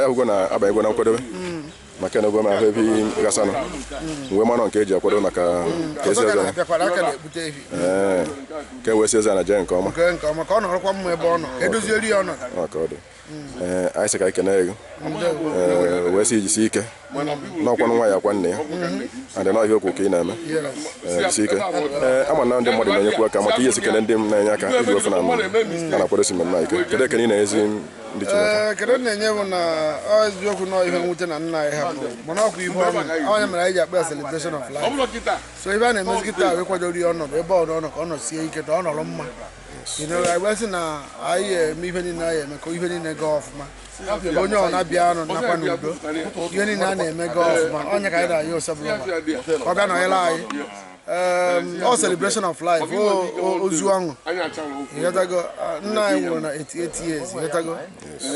Anyị ahụgo na abanyego na nkwadobe maka na m ahụ efi ghasanụ wee manọ nke eji akwado maka ka esi Ọzọ eze ka na-abịakwara aka na-ebute efi. Ee, ka e wee si eze na jee nke ọma. Nke ọma ka ọ nọrọkwa mma ebe ọ nọ, ka edozieri ya ọnọdụ. Ọ ka ọ dị. Ee, anyị sị ka anyị kene gị. Ee, wee sị jisi ike n'ọkwanụ nwa ya akwa nne ya adị na ọhịa okwu ka ị na-eme. Ee, jisi ike. Ee, ama na ndị mmadụ na-enyekwu aka maka ihe si kene ndị m na-enye aka iji ofe na a na-akwadosi mmemme a ike. Kedu ekene ị na-ezi ndị Chineke? Ee, kedu na-enye bụ na ọ eziokwu na ihe mwute na nna anyị hapụrụ, mana ọkwa ife ọṅụ onye mere anyị ji akpọ ya celebration of life. So ife a na-emezi kịta wee kwadoro ya ọnọdụ ebe ọ nọ ka ọ nọ sie ike, ka ọ nọrọ mma. Anyị wee sị na anyị eme ife niile anyị eme ka ife niile gaa ọfụma, onye ọ na-abịa nọ nakwa n'udo, ihe niile a na-eme gaa ọfụma. Onye ka anyị na-ayọ Osebụlụwa ka ọ bịa nọnyere anyị. Ọ celebration of life, ozu ọṅụ. Ịghọtago, nna anyị nwụrụ na 88 years. Ịghọtago,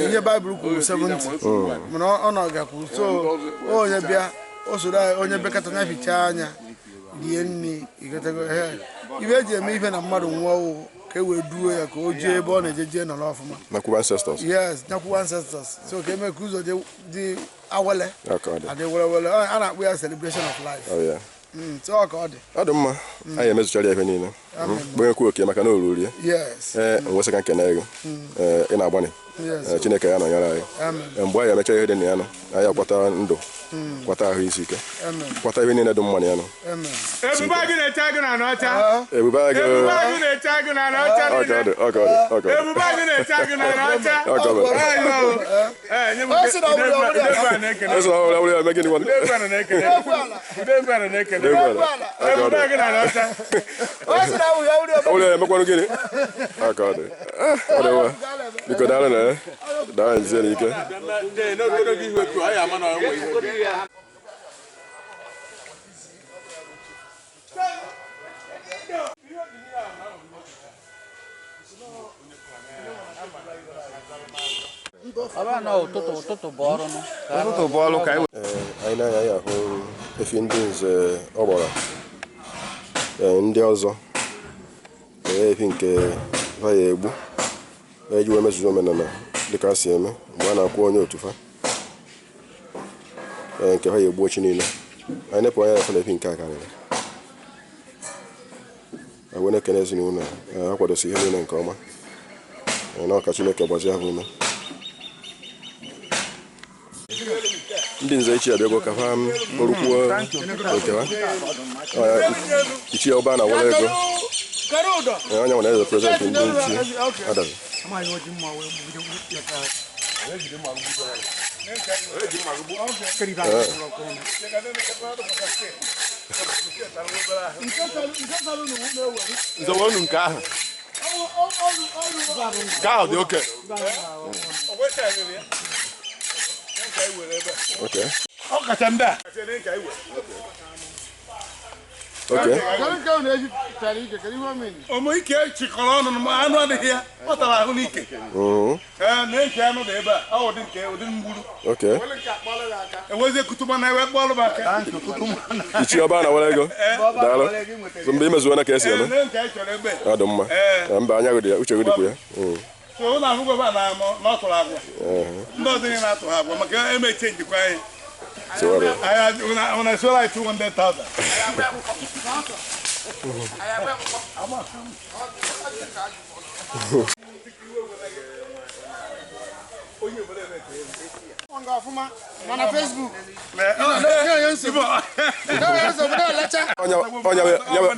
ihe Baịbụl kwuru 70, mana ọ nọ gakwu. So onye bịa o soro anyị, onye bekata ya fichaa anya rie nri. Ịghọtago, ife eji eme ife na mmadụ nwụọ ka e wee duo ya ka o jee ebe ọ na-eje jee nọrọ ọfụma. Nakwuba ancestors. Yes, nyakwuwa ancestors. So ka eme ka ụzọ dị awele Ọ ka ọ dị. adị wele wele. A na-akpọ ya celebration of life. Oh, yeah. So ọ ka ọ dị. Ọ dị mma, anyị emezuchara ya ihe niile kponyekwu oke maka na o ruru ya. Ee, nwesị ka nkene ego. Ee, ị na-agbani. Ee, Chineke ya nọnyere anyị. Amen. Ee, mgbe anyị emecha ihe dị na ya nọ, anyị akwata ndụ, kwata ahụ isi ike, kwata ihe niile dị mma na ya nọ. Amen. Ebube agụ na-eche agụ na anọcha. Ebube agụ. Ebube agụ na-eche agụ na anọcha Ọ ka ọ dị, niile. ọ ka ọ dị, ọ ka ọ dị. Ebube agụ na-eche agụ na anọcha. Ọ ka ọ dị. Ee, nye m Ọ sị na ọ bụrụ ya, ọ bụrụ ya. Udegwu a na-ekene. Eze ọhụrụ ọhụrụ ya eme gịnị nwanne? Udegwu a na-ekene. Udegwu a na-ekene. Udegwu ala. Ọ ka ọ Ebube dị. agụ na anọcha. Ọ sị na ọ bụrụ ya, ọ bụrụ ya. Ọhụrụ ya emekwanụ gịnị? Ọ ka ọ dị. Ọ dị mma. Biko daalụ na ya. Daalụ nzie n'ike. N'ogologo ihu etu anyị ama na ọ nwe ihe. Ọ bụrụ na ụtụtụ ụtụtụ bụ ọrụ nụ. Ụtụtụ bụ ọrụ ka anyị Ee, anyị na-anya ya ahụ efi ndị nze ọ gbara. Ee, ndị ọzọ. Ee, efi nke ha ya egbu eji wee mezuzo omenala dịka a si eme mgbe a na-akwụ onye otu fa. Ee, nke ha ya egbu ochi niile. Anyị nepụ anya ya fụ na efi nke a karịrị. A wee na-ekene ezinụlọ a. Ee, ha kwadosi ihe niile nke ọma. Ee, na ọka Chineke gbazie ha ume. Ndị nze ichie abịago ka ha kporukwuo nke ha. Ichie ọba na were ego. Ee, onye nwere eze prezidentị ndị ichie adazi. Nzewe unu nke ahụ. Nke ahụ dị oke. Okay. Ọ kacha ndị a. Okay. Kedu nke ahụ na-eji tara ike? Kedu ihe o mere? Ụmụ ike chịkọrọ ọnụ ma anụ adịghị ya. Ọ tara ahụ n'ike. Ee, na nke anụ dị ebe a. Ọ ụdị nke ụdị mgburu. Okay. Ewezie kutuma na ewe kpọọlụ m aka. Ichie ọba na were ego. Daalụ. So mgbe imezuo na ka esi Ee, eme. na nke anyị chọrọ ebe. Ọ dị mma. Ee. Mba, anya gị dị ya, uche gị dịkwa ya. So ụlọ akwụkwọ ebe a na-anọ na ọ tụrụ agwa. Ndị ọzọ niile na-atụ ha agwa maka eme chenjikwa anyị. So ọ dị. Anyị una esuola anyị 200,000. Ọ ga ọfụma mana Facebook. Na-enye nsogbu. Na-enye nsogbu na-elecha. Onye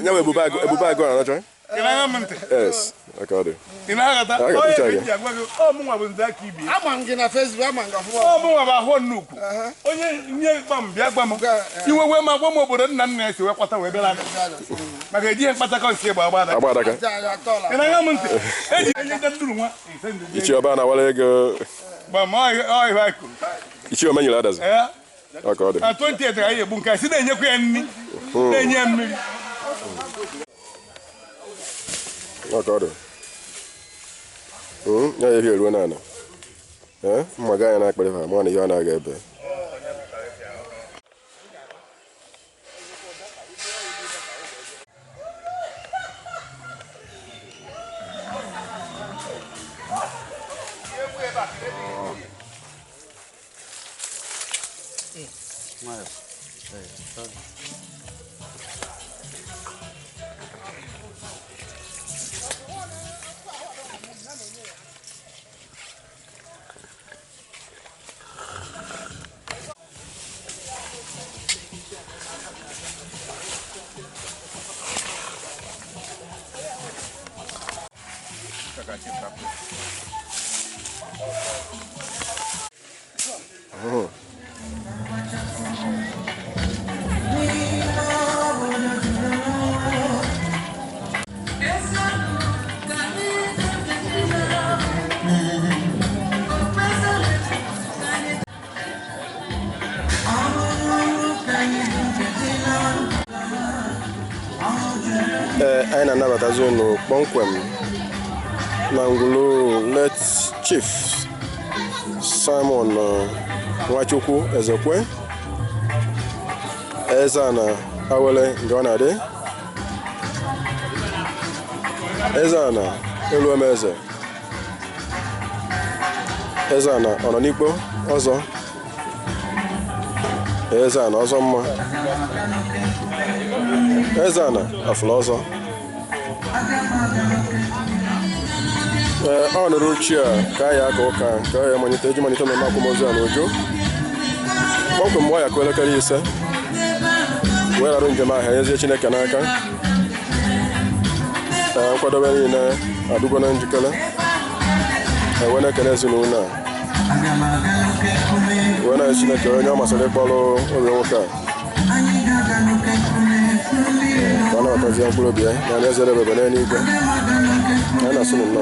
nyawe ebube agụ ebube agụ na anọcha? Ị na-aṅa m ntị? Yes. Aka ọ dị. Ị na-aghọta? Aga m Onye uche ka gị. eji agwa gị, ọ mụnwa bụ nze aka ibi. Ama m gị na Facebook, ama m gị ọfụma. Ọ mụnwa bụ ahụ nnukwu. Onye nye gba m bịa gba m. Iwe wee ma gwa m obodo nna nna ya si wee kwata wee bịara aka. Maka ejighị mkpatakọ nsị gba agba adaka. Agba adaka. Ị na-aṅa m ntị? Eji enye ndị nduru nwa. Ise ndị Ichie ọba na were ego. Gba m ọ ihe anyị kwuru. Ichie omenyere adazi. Ee. Aka ọ dị. Na 28 ka anyị egbu nke a, si na-enyekwa ya nri. Na-enye ya mmiri. Aka ọ dị. Ya ehi eruo n'ala. Ee, mma gaa ya na-akpịrị ha, ma na ihe ọ na-aga ebe. Ee, anyị na-anabatazi unu kpọmkwem na ngwulu late Chief Simon Nwachukwu Ezekwe, Eze-Ana Awele nke ọ na-adị Eze-Ana Eluomeze, Eze-Ana ọ nọ n'ikpo ọzọ, Eze-Ana ọzọ mma, Eze-Ana afụla ọzọ. Ee, ọ nụrụ uchi a ka anyị aka ụka ka ọ ya malite iji malite mmemme akwamozu a n'uju kpọmkwem mgbe ọ ya kụọ elekere 5 wee rarụ njem ahịa nyezie Chineke n'aka. Ee, nkwadobe niile adịgo na njikere. Wee na-ekele ezinụlọ a wee na Chineke onye ọ masịrị ịkpọrọ obi nwoke a ka ọ nabatazie mkpụrụ obi ya na eze ebebe n'eluigwe. Anyị na-asụ nnọọ.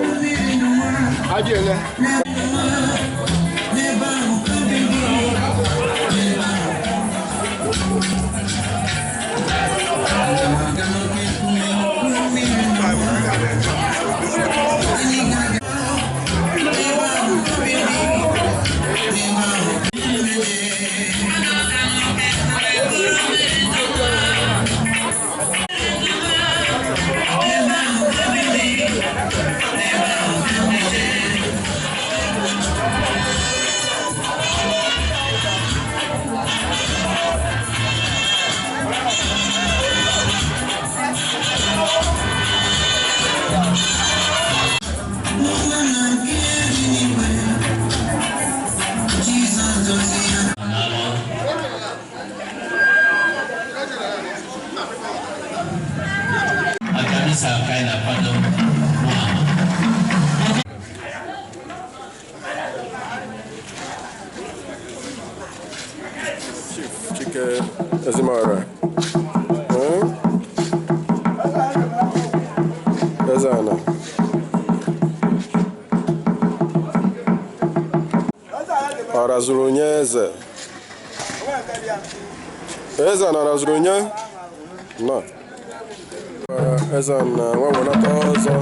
Makanisa ka anyị na-akwado. Chike Ezimora, Eze-Ana ọ razuru nye eze, Eze-Ana razuru nye nọ Eze-Ana nwa wenata ọzọ.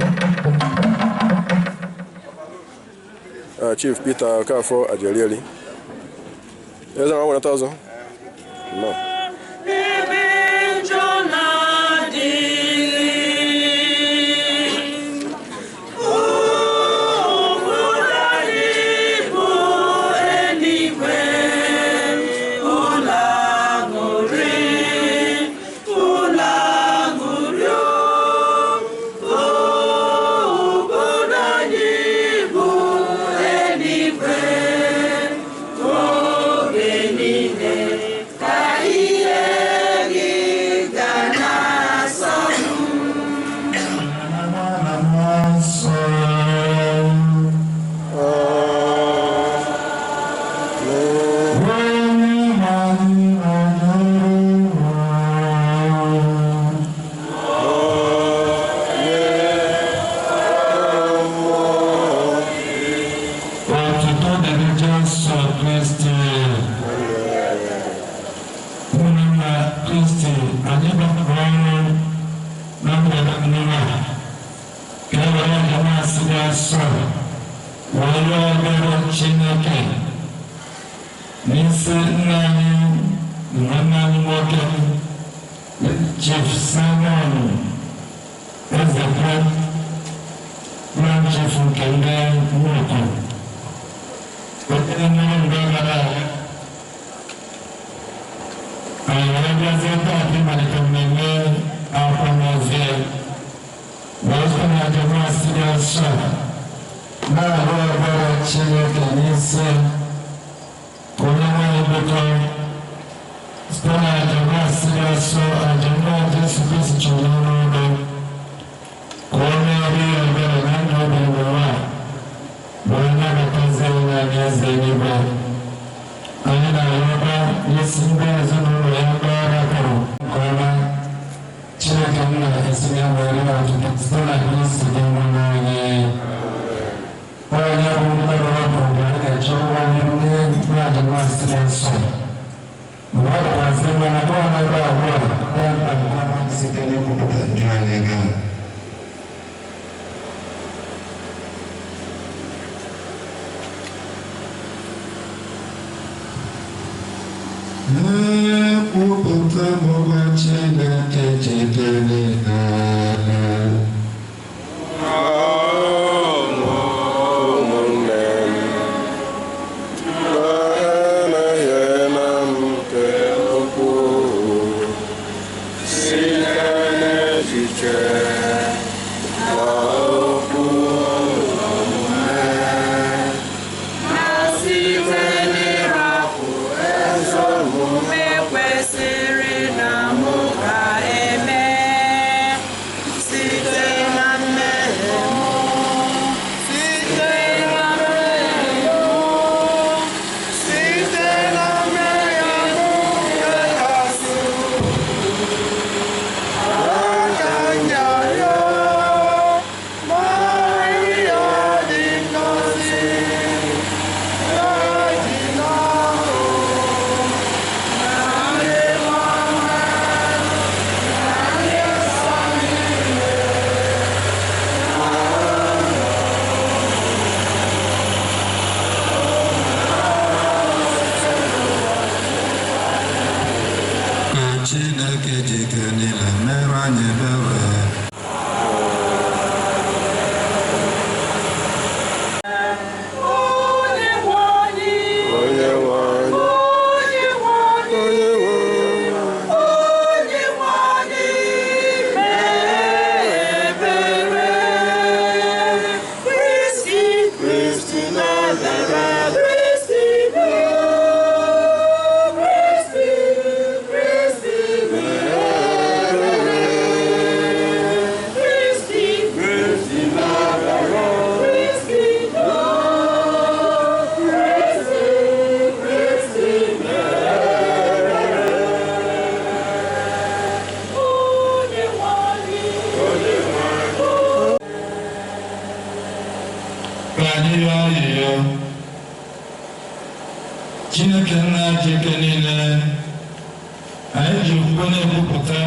Chief Peter Okafor Ajerieli, Eze-Ana nwa wenata ọzọ nọ. Ebe njọ na-adịghị, obodo anyị bụ eluigwe, ụlọ aṅụrị, ụlọ aṅụrị, obodo anyị bụ eluigwe, oge niile ka ihe gị ga na-asọ m. Otuto dịrị Jesu Kristi. Ụmụnna Kristi, anyị gbapụrụ ọrụ na mgbede mmiri a ka e were njem asị dị asọ wee rịọ ebere Chineke n'isi nna anyị na nwanne anyị nwoke Chief Simon Ezekwe, Grand Chief nke ndị Nnukwu, onye mmiri mgbe gara aga. Anyị wee bịazie taa ịmalite mmemme akwamozu ya wee site na njem asị dị asọ na-arịọ ebere Chineke n'isi ka onye nwanyị biko site na njem asị dị asọ aja ndị Jesu Kristi chụrụ n'ọnụ ụlọ ka o meere ya ebere na ndụ ebere. Chineke nna esi ya were ọtụtụ site na Kristi dị nwa anyị. Onye bụ mmadụ ọbụ mgbe a ga-echekwa ndị mmadụ masị nsọ. Mgbe ọ dịkwazị mma na bọọlụ ebe abụọ na mkpa nke ọma site n'ikwupụta njọ anyị ga. Ekwupụta m ụgwọ Chineke jide niile. Ụmụnne m, na-anaghị m nke ukwuu site n'echiche na okwu omume Na site n'ịrapụ ezi omume omume kwesịrị na mụ ga-eme site na mmehie mụ, site na mmehie mụ, site na mmehie mụ nke kasị aka nyarịọ Maria dị ngọzi ejila Ka Chineke jike niile mere anyị ebere. Onye nwe anyị, onye nwe anyị, onye nwe anyị, onye nwe anyị. onye nwe anyị, mee ebere. Kristi, Kristi na-ebere. Kristi, Kristi, Kristi, mee ebere. Kristi, Kristi na-ebere. Kristi, Kristi, Kristi, mee ebere. Onye nwe anyị. Ka anyị rịọ arịrịọ. Chineke nna ji ike niile, anyị ji okwukwe na-ekwupụta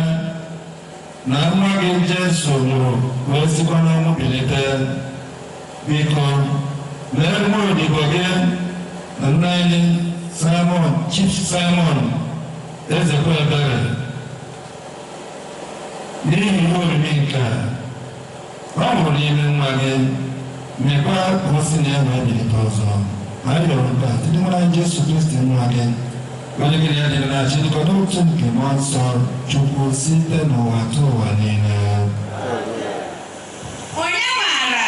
na nwa gị Jesu nwụrụ wee sikwa n'ọnwụ bilite. Biko, mee nwa odibo gị na nna anyị Simon, Chief Simon Ezekwe ebere. N'ihi ihe oriri nke a, ọ nwụrụ n'ime nwa gị, mekwa ka o si na ya wee bilite ọzọ. Anyị rịọrọ nke a site n'ime anyị Jesu Kristi nwa gị, onye gị na ya dị na-achị dịka n'otu nke mmụọ nsọ Chukwu site n'ụwa tụ ụwa niile. Onye maara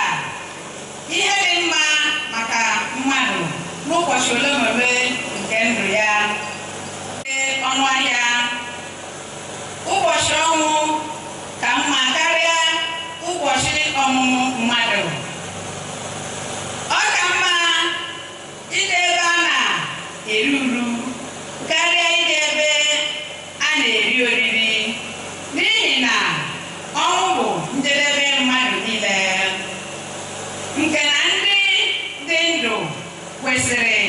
ihe dị mma maka mmadụ n'ụbọchị ole na ole nke ndụ ya? Ee, ọnụ ahịa ụbọchị ọnwụ ka mma karịa ụbọchị ọmụmụ mmadụ. Ọ ka mma ije ebe a na-eri uru karịa ije ebe a na-eri oriri, n'ihi na ọnwụ bụ njedebe mmadụ niile, nke na ndị dị ndụ kwesịrị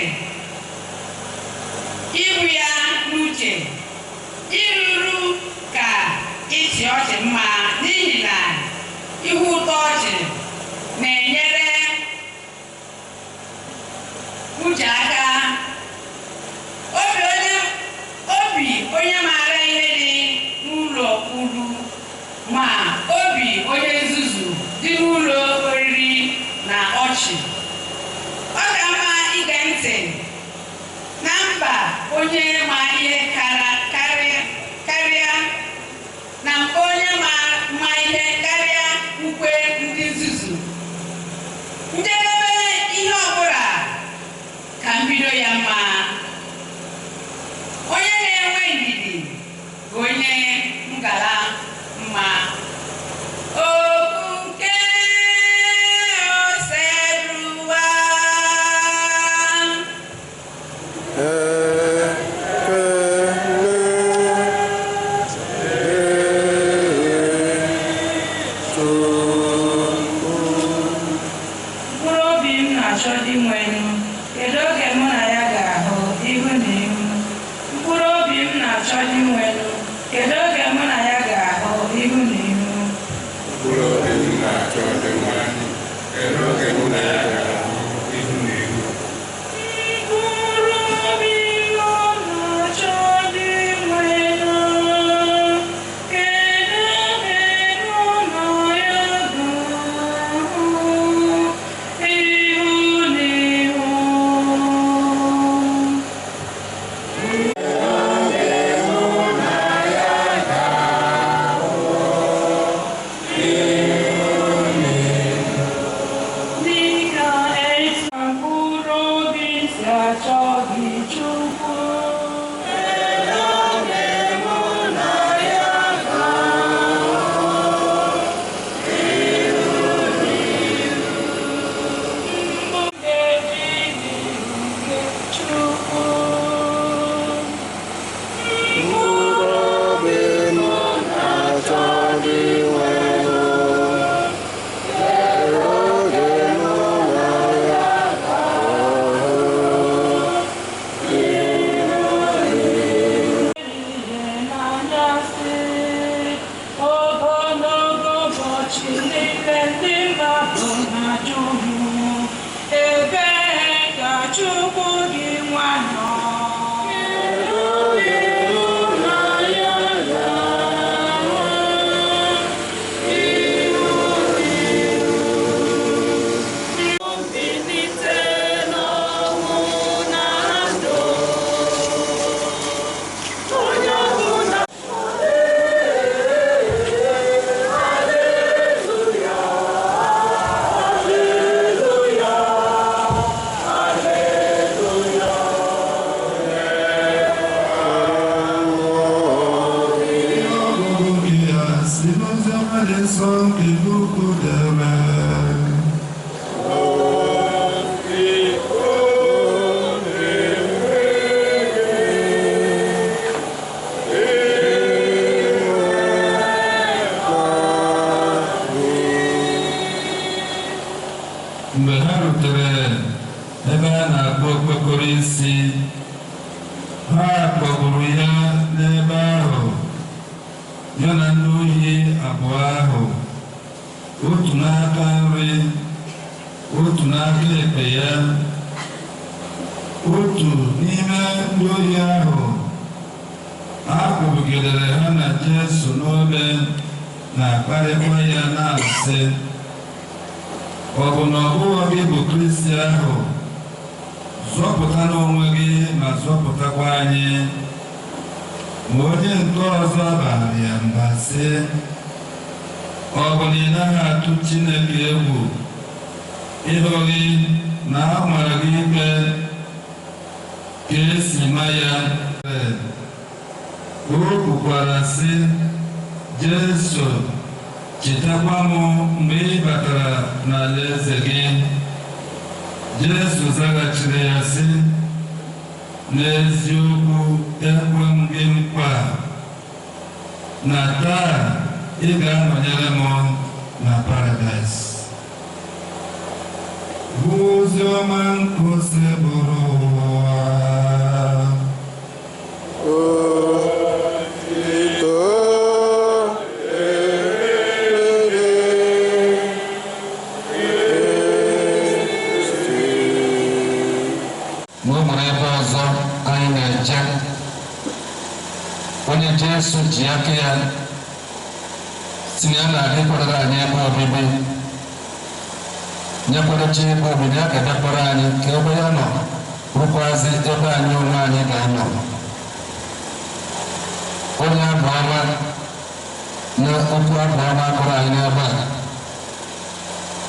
ibu ya n'uche. Iruru ka ịchị ọchị mma, n'ihi na ihu ụtọ ọchị na-enyere uche aka. Obi onye obi onye maara ihe dị n'ụlọ uru, ma obi onye nzuzu dị n'ụlọ oriri na ọchị. Ọ ka mma ige ntị na mba onye ma ihe karịa na mba onye ma ihe karịa ukwe ndị nzuzu. Njedebe ihe ọbụla ka mbido. Oziọma dị nsọ nke Luk dere. Mgbe ha rutere ebe a na-akpọ okpokoro isi, ha kpọgburu ya n'ebe ahụ, ya na ndị ohi abụọ ahụ, otu n'aka nri, otu n'aka ekpe ya. Otu n'ime ndị ohi ahụ a kpọgidere ha na Jesu n'obe na-akparịkwa ya na-asị, "Ọ bụ na ọ bụghị gị bụ Kristi ahụ? Zọpụta n'onwe gị ma zọpụtakwa anyị." Ma onye nke ọzọ bara ya mba sị, "Ọ bụ na ị naghị atụ Chineke egwu, ịhụghị na a mara gị ikpe ka esi ma ya?" O kwukwara sị, "Jesu, chetakwa m mgbe ị batara n'alaeze gị." Jesu zaghachiri ya sị, "N'eziokwu, ekwe m gị nkwa na taa ị ga-anọnyere m na Paradaịs." Bụ ozi ọma nkwụsị bụrụ ụwa. Too ere. Ma o nwere ebe ọzọ anyị na-eje, onye Jesu ji aka ya si na ya na-aga ịkwadoro anyị ebe obibi, nyekwadocha ebe obibi ya, ga-abịakwara anyị ka ebe ya nọ rụkwazi ebe anyị onwe anyị ga-anọ. Onye abụ ọma na okwu abụ ọma gụrụ anyị n'ebe a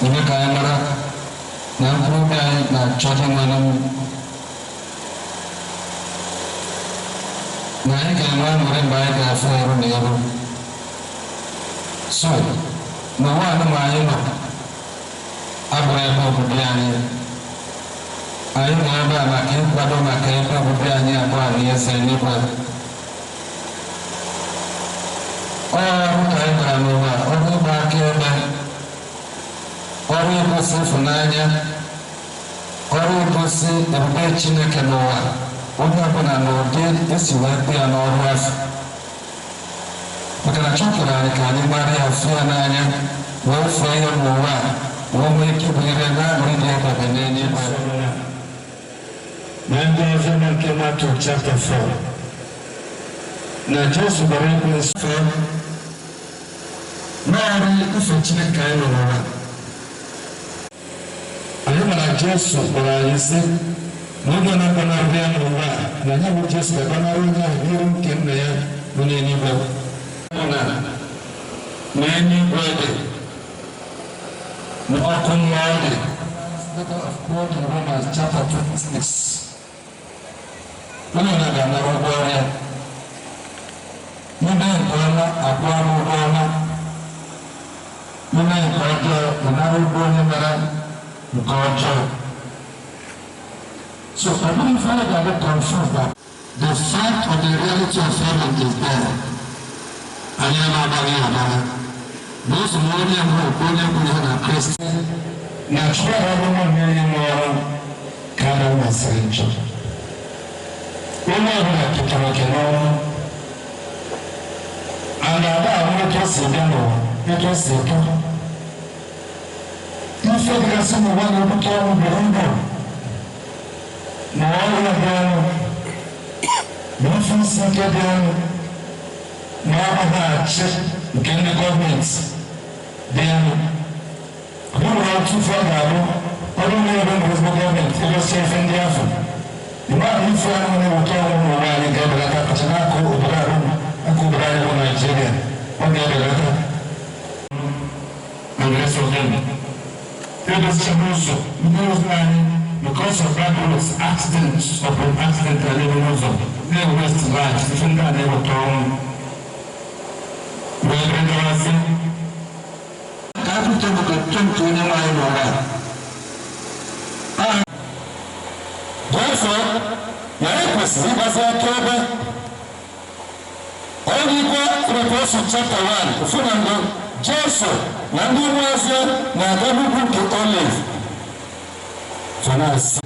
eme ka anyị mara na mkpụrụ obi anyị na-achọ dị nwanne na anyị ga-enwe aṅụrị mgbe anyị ga-afụ eru na eru. So n'ụwa anụmanụ anyị nọ abụrụ ebe obibi anyị. Anyị nọ ebe a maka ịkwado maka ebe obibi anyị abụọ, alaeze eluigwe. Ọrụ ka anyị gara n'ụwa, ọrụ ịgba aka ebe, ọrụ igosi ịfụnanya, ọrụ igosi ebube Chineke n'ụwa, onye ọbụla n'ụdị esi wee kpụ ya n'ọrụ afọ, maka na Chukwu kere anyị ka anyị mara ya, fụ ya n'anya, wee fee ya n'ụwa a, wee nwee ike ibulire n'aṅụrị dị ebebe n'eluigwe. Na ndị ọzọ nke Matthew chapter 4 na Jesu gbara ekwensu fee naanị ife Chineke anyị nọ n'ụwa. Anyị mara Jesu gwara anyị sị na oge na-agbanarị ya n'ụwa a, na ya bụ Jesu ga-agbanarị onye ahụ n'iru nke nna ya bụ n'eluigwe. Na n'eluigwe dị na ọkụ mmụọ dị. Letter of Paul in Romans chapter 26. Onye na ga-anara ụgwọ ọrụ ya. N'ime nke ọma, akwụọ m ụgwọ ọma. N'ime nke ọjọọ, ịnara ụgwọ onye mere nke ọjọọ. So ọ bụrụ ife anyị ga-adị confused that the fact of the reality of heaven is there. Anyị na-agbaghị agbagha. Na otu na onye mbụ onye kwuru ihe na Kristi na Chukwu ọrụ onye nwe ọrụ ka a masịrị njọ. Onye ọbụla ketara oke n'ọrụ. A na-agba ahụ etu o si bịa n'ụwa, etu o si eto. Ife dịgasị n'ụwa na-ebute ọnwụ buru ibu, ma ọrịa dị ọnụ, ma ife isi ike dị ọnụ, ma ọgbaghachi nke ndị gọọmenti dị ọnụ. Ọ nwere ọtụtụ ife ọ ga-abụ ọrụ na-ebe na ezigbo gọọmenti egosi ife ndị afọ. Mgbe ahụ ife ahụ na-eweta ọnwụ n'ụwa anyị ga-ebelata, kacha n'akụ obodo ahụ, akụ obodo anyị bụ Naijiria, ọ ga-ebelata. And the rest of them. Edozichara ụzọ, ndị ụzọ anyị, because of bad roads, accident upon accident na-eme n'ụzọ, na-waste lives, ife ndị a na-eweta ọnwụ. Wee bịawazi. Otuto nke onye nwaanyị n'ụwa. Therefore, na anyị kwesịrị ịgbazi akaebe. Ọrụ Revelation chapter 1, ofu na mbụ, Jesu na ndị ụmụazụ na-aga n'ugwu nke Olive. Fanasị.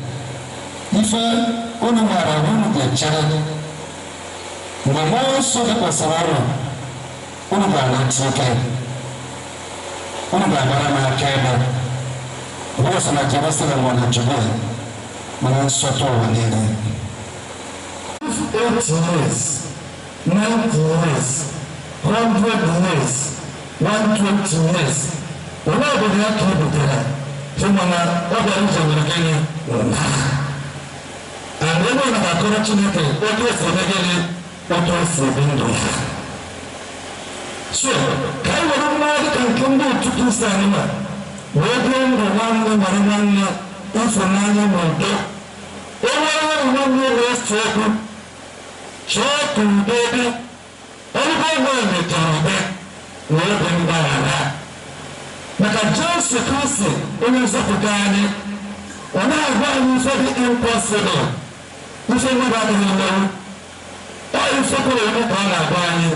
Ife unu maara na unu ga-echere. Mgbe mmụọ nsọ dakwasịrị unu, unu ga-anata ike. Unu ga-agbara m akaebe. Ọ bụrụ sọ na Jerusalem ma na Judea, mana nsọtụ ụwa niile. 8 years, 90 years, 100 years, 120 years. Olee obodo ya ka e butere? Ịma na ọ bịara ije nwere gịnị? And ebe ọ na-akọrọ Chineke otu esi eme gịnị? Otu esi ebi ndụ ya. So, ka anyị were mmụọ dịka nke ndị otu Kristi anyị ma wee bie ndụ nwanne mara nwanne, ịfụnanya na udo. Onye ọrụ nwanne na-ese okwu, chọọ ka udo dị. Ọlụgo nwaanyị chọrọ udo na obi mgbaghara. Maka Jesu Kristi onye nzọpụta anyị, ọ na-agwa anyị ife dị impossible, ife mmadụ adịghị emewu. Ọ ife kwere eme ka ọ na-agwa anyị.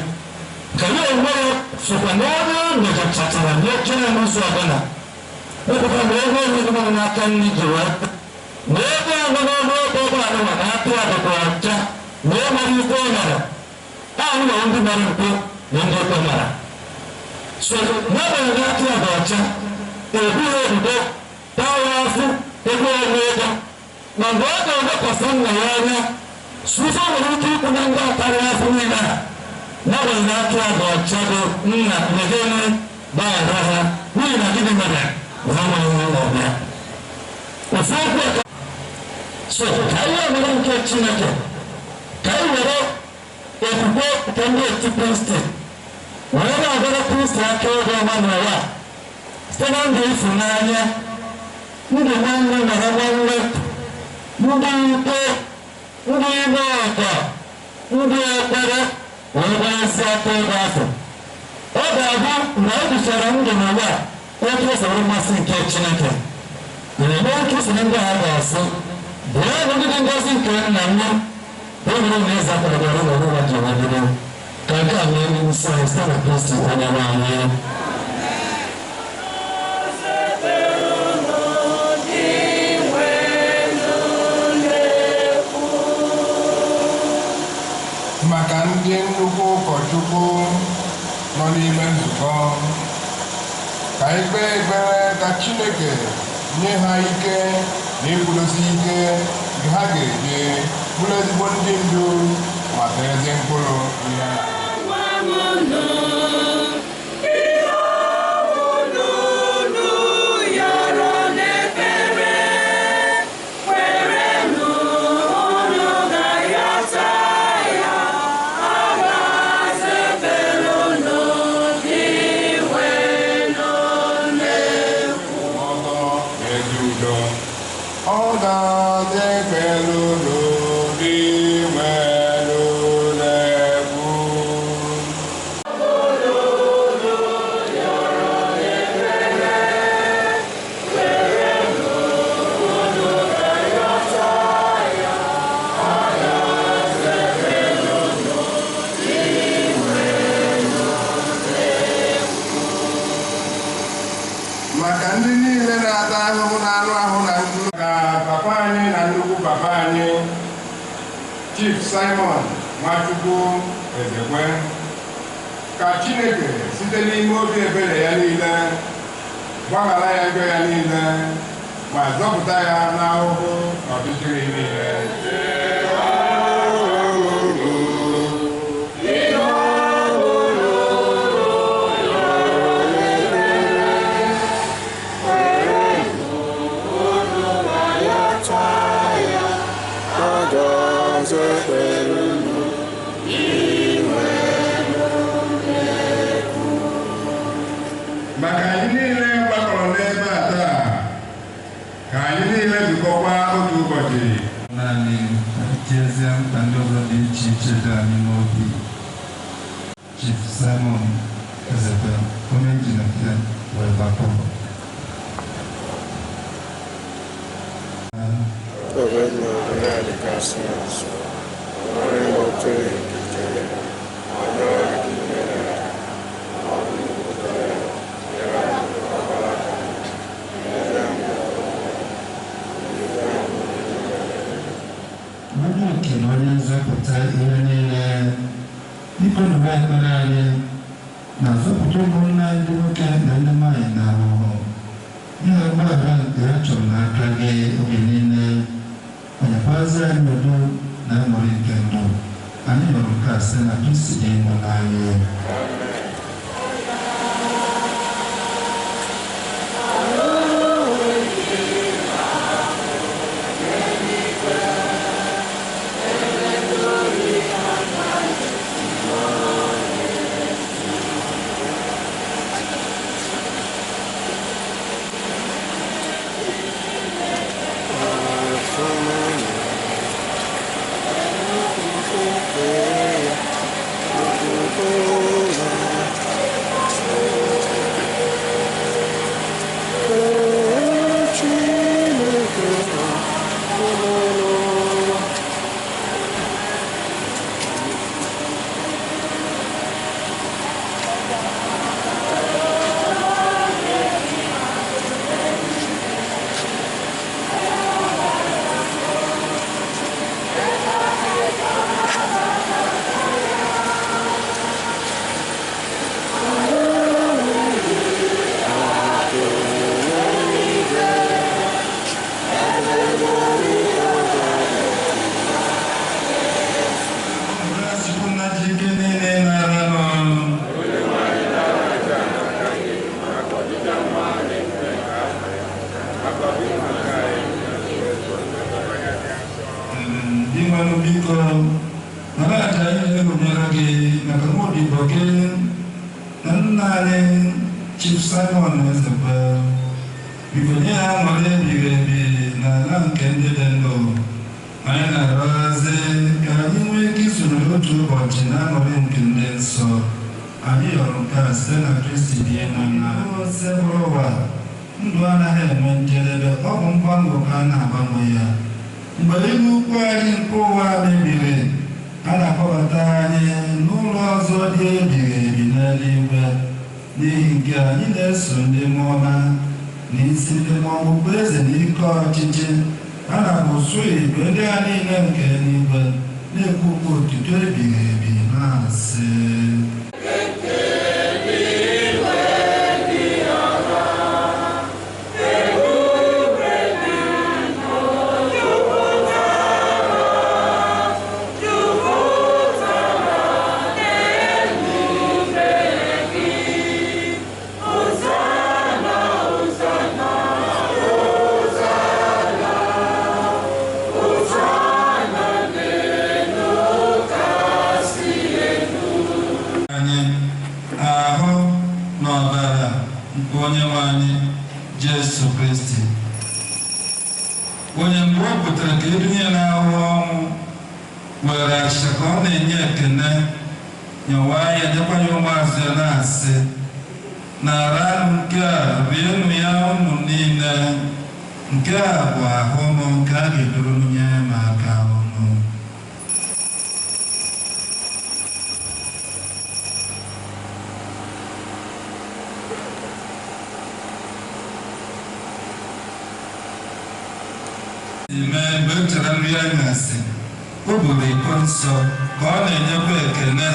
Ka ya onwe ya sokwa na onye mejachachara n'ochere n'ụzọ ọbụla. Wepụta na ego onye nọ n'aka nri ji wee na ego ọnụ n'ọnụ ebe ọbụla nọ na atụ adịkwa ọcha na e nwere ife ọ mere. Ahụ na ndị mere mpụ na ndị ikpe mara. So n'agbanyeghị atụ ya dị ọcha, ebughị ebubo, taa ya afụ, ego onwe ego. Ma mgbe ọ ga-elekwasị nna ya anya, ife nwere ike ikwu na ndị atara ya afụ niile a, n'agbanyeghị atụ ya dị ọcha, bụ nna megene gbaghara ha, n'ihi na gịnị mere na ha amaghị ihe na-eme. Ofu okwu a so ka anyị were nke Chineke, ka anyị were okwukwe nke ndị otu Kristi were na-agara Kristi aka ego ọma n'ụwa site na ndụ ịfụnanya, ndụ nwanne mara nwanne, ndị udo, ndị ime ọgọ, ndị ekpere, wee gbanyesi aka ego afọ. Ọ ga-abụ mgbe e bichara ndụ n'ụwa otu o soro mmasị nke Chineke. Na-eme otu so ndị a ga-asị, bịa ndị dị ngọzi nke nna m, e nwere na eze akwadoro n'ụwa ji wee bido. Ka nke a mee nsọ anyị site na Kristi onye nwe anyị. Maka ndị nnukwu ụkọchukwu nọ n'ime nzukọ, ka anyị kpee ekpere ka Chineke nye ha ike na ịkwụdosi ike nke ha ga-eji bụrụ ezigbo ndị ndu ma ezi mkpụrụ ihe ha. Ọzọ ezi udo ọ ga-adị ekpere unu dị nwere na-ekwu. Maka ndị niile na-ata ahụhụ n'anụ ahụ na mkpụrụ, ka papa anyị na nnukwu papa anyị, Chief Simon Nwachukwu Ezekwe, ka Chineke site n'ime obi ebere ya niile gbaghara ya njọ ya niile ma zọpụta ya n'ahụhụ na ọchịchịrị niile. Maka anyị niile gbakọrọ n'ebe a taa, ka anyị niile zukọkwa otu ụbọchị. Naanị tiezie mkpa ndị ọzọ dị iche iche dị anyị n'obi. Chief Simon Ezekwe, onye ji na nke wee gbakọ. Onye oke na onye nzọpụta ihe niile, biko nụrụ ekpere anyị na zọpụta ụmụnne anyị ndị nwoke na ndị nwaanyị na ahụhụ nye ha mgbaghara nke ha chọrọ n'aka gị oge niile, onyekwazi anyị udo na aṅụrị nke ndụ. Anyị nụrụ nke a site na Kristi dị nọ n'anyị. Dinwanụ, biko nara aja anyị na-erubere gị maka nwa odibo gị na nna anyị, Chief Simon Ezekwe. Biko nye ha aṅụrị ebighị ebi n'ala nke ndị dị ndụ. Anyị na-arịọzi ka anyị nwee ike isoro otu ụbọchị na aṅụrị nke ndị nsọ. Anyị yọrọ nke a site na Kristi dị na bụrụ ụwa. Ndụ anaghị enwe njedebe, ọ bụ mgbanwe ka a na-agbanwe ya. Mgbe ihu ukwu anyị nke ụwa mebiri, a na-akpọbata anyị n'ụlọ ọzọ dị ebighị ebi n'eluigwe. N'ihi nke anyị na-eso ndị mmụọ ọma na isi ndị mmụọ okpu eze na ike ọchịchị a na-abụsụ igwe ndị a niile nke eluigwe na-ekwu okwu otuto ebighị ebi na-asị: Anyị ahụ na ọbara nke onye nwe anyị Jesu Kristi, onye mgbe o pụtara ka edunye n'ahụhụ ọnwụ, were achịcha, ka ọ na-enye ekene, nyewa ya, nyekwa ya ụmụazụ ya, na-asị: "Naranụ nke a, rienụ ya unu niile. Nke a bụ ahụ m nke a ga-eduru nye m aka unu." Ime mgbe m chere nri anyasị, o buru iko nsọ, ka ọ na-enyekwa ekene,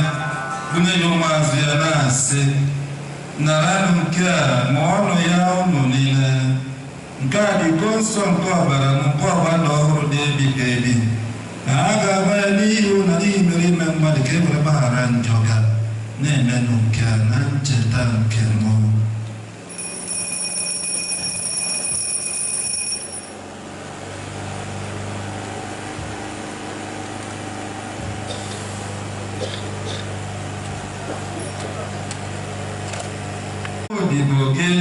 bunye ya ụmụazụ ya, na-asị: "Naranụ nke a, ṅụọnụ ya unu niile. Nke a dị iko nsọ nke ọbara m, nke ọgbanda ọhụrụ dị ebighị ebi, na a ga-agba ya n'ihi na n'ihi mere ime mmadụ ka e were gbaghara njọ ga. Na-emenụ nke a na ncheta nke mụ." Odibo gị,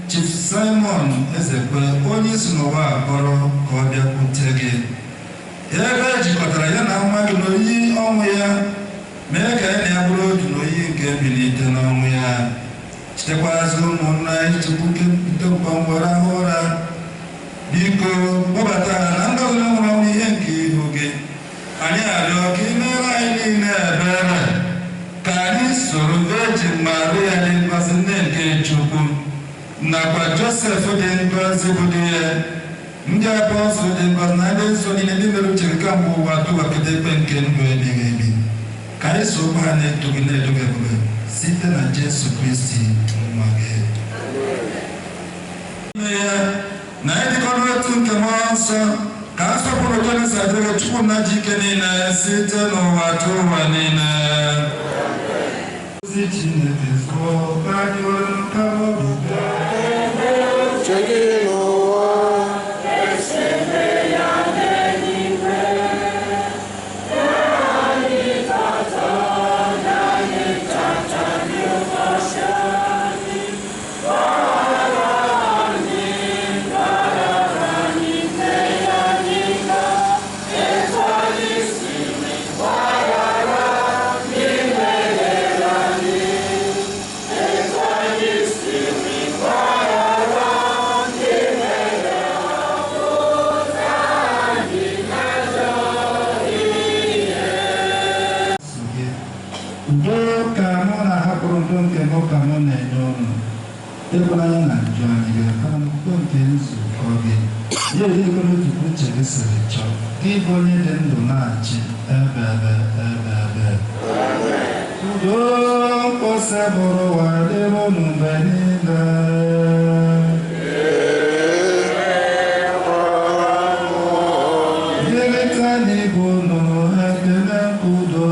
Chief Simon Ezekwe, onye si n'ụwa akpọrọ ka ọ bịakwute gị, ebe e jikọtara ya na nwa gị n'oyi ọnwụ ya, mee ka ya na ya bụrụ otu n'oyi nke mbilite n'ọnwụ ya. Chitekwazị ụmụnna anyị tupu mkpọmkpọ rahụ ụra, biko kpọbata ha na ngọzi nwụrụ ọnwụ ihe nke ihu gị. Anyị arịọ ka ị mere anyị niile ebere, ka anyị soro Virgin Maria dị ngọzi, nne nke Chukwu, nakwa Josef dị ngọzi bụ di ya, ndị apọstụl dị ngọzi na ndị nsọ niile ndị mere uche nke mgbe ụwa tụwakịta ikpe nke ndụ ebighị ebi, ka anyị sokwa ha na-eto gị na-edo gị ebube site na Jesu Kristi nwa gị. Ime ya na ịdịkọ n'otu nke Mmụọ Nsọ, ka nsọpụrụ Jenesis adịrị gị, Chukwu nna ji ike niile, site n'ụwa tụ ụwa niile. Ozi Chineke zụọ ka anyị were nka obi bịa. Udo ka mụ na-ahapụrụ, udo nke mụ ka mụ na-enye ụnụ. Ịhụnanya na njọ anyị ga-aka n'okwukwe nke nzukọ gị, ya erikọ n'otu uche gị siri chọọ gị, bụ onye dị ndụ na-achị ebe ebe ebe ebe. Udo mkpọsa bụrụ ụwa dịrị unu mgbe niile. Nyerịta n'ibe unu ekele nke udo.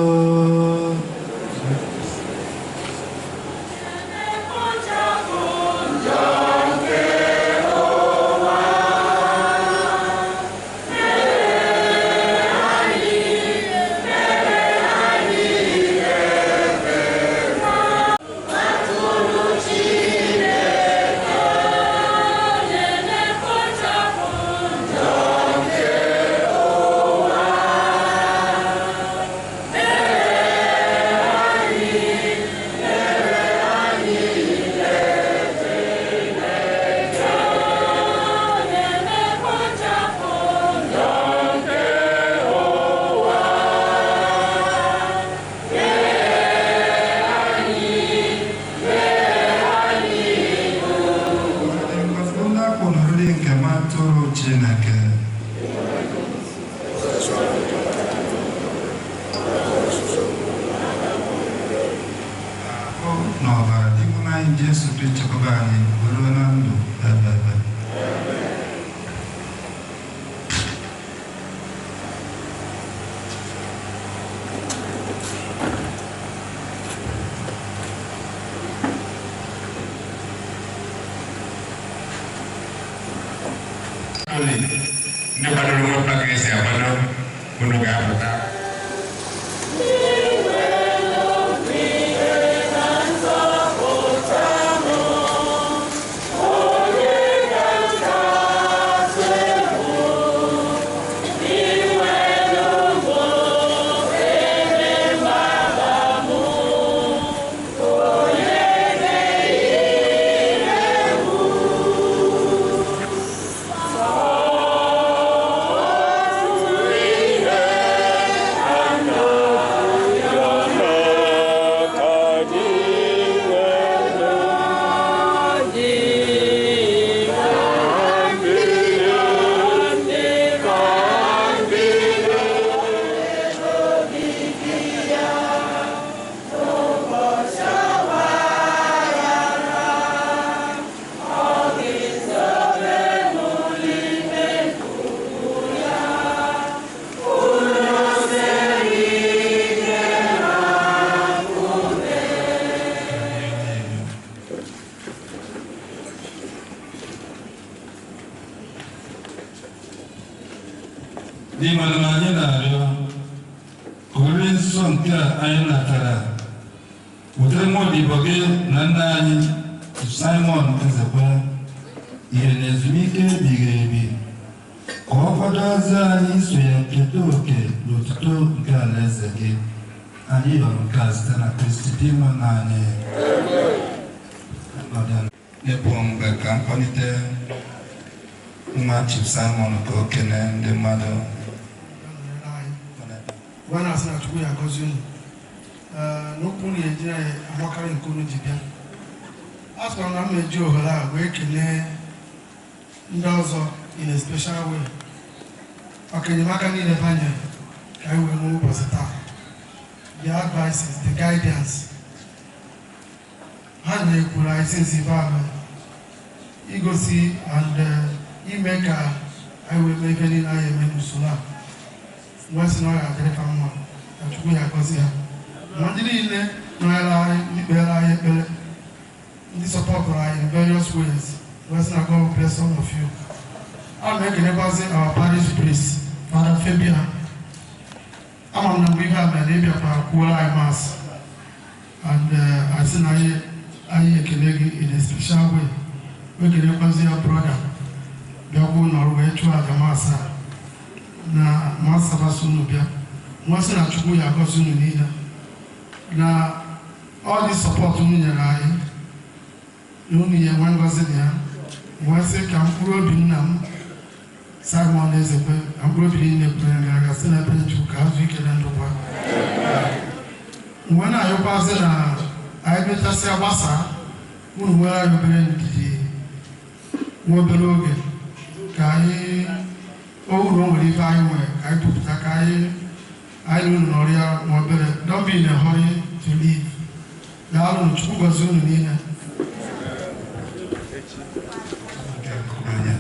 Ndị akpọrọ oriri nke nwa atụrụ Chineke. Ahụ na ọbara dịbụ n'anyị Jesu Kristi chekwaba anyị ruo na ndụ ebe ebe. Ndị kwadoro nwoke ka esi akwado unu ga-apụta. N'ime na anyị na-arịọ ka oriri nsọ nke a anyị natara wetara nwa odibo gị na nna anyị Simon Ezekwe ihe na ezumike ebighị ebi, ka ọ kwadozie anyị iso ya keta oke n'otuto nke alaeze gị. Anyị yọrọ nke a site na Kristi dị nwe na anyị. Ịbụ mgbe ka mkpalite nwa Chief Simon ka o kene ndị mmadụ. Wee na-asị na Chukwu ya agọzi unu. Ee, n'okwu unu eji anyị amakarị nke unu ji bịa. A sịkwara na m eji ohere a wee kelee ndị ọzọ in a special way maka enyemaka niile ha nyere ka anyị wee nwee ụbọchị taa, the advices, the guidance ha nyekwuru anyị since ife a mere, igosi and ime ka anyị wee mee ife niile anyị eme n'usoro a. Wee sị na ọ ga-adịrị fa mma, ka Chukwu ya gọzi ha, ma ndị niile nọnyere anyị, ndị kpere anyị ekpere, ndị supportụrụ anyị in various ways. Wee sị na God bless all of you. A na-ekelekwazi our parish priest, Father Fabian. Ama m na mgbe ihe a mere, ịbịakwa kwuola anyị Mass, and asị na anyị ekele gị in a special way. Wee kelekwazi ya brother bịakwa ụlọ wee chụọ aja Mass a na Mass sabasị unu bịa. Nwa sị na Chukwu ya agọzi unu niile na all the support unu nyere anyị, na unu ya enwe ngọzi na ya. Wee sị ka mkpụrụ obi nna m Simon Ezekwe na mkpụrụ obi niile kwere gara aga si na ebe Chukwu ka azụ ike na ndụkwa. Mgbe na-ayọkwazị na anyị mechasịa gbasaa, unu nwere anyị obere ndidi, nwa obere oge, ka anyị uru o nwere ife anyị nwere ka anyị bupụta, ka anyị na unu nọrịa nwa obere. Don't be in a hurry to leave. Daalụ. Chukwu gọzie unu niile. Anya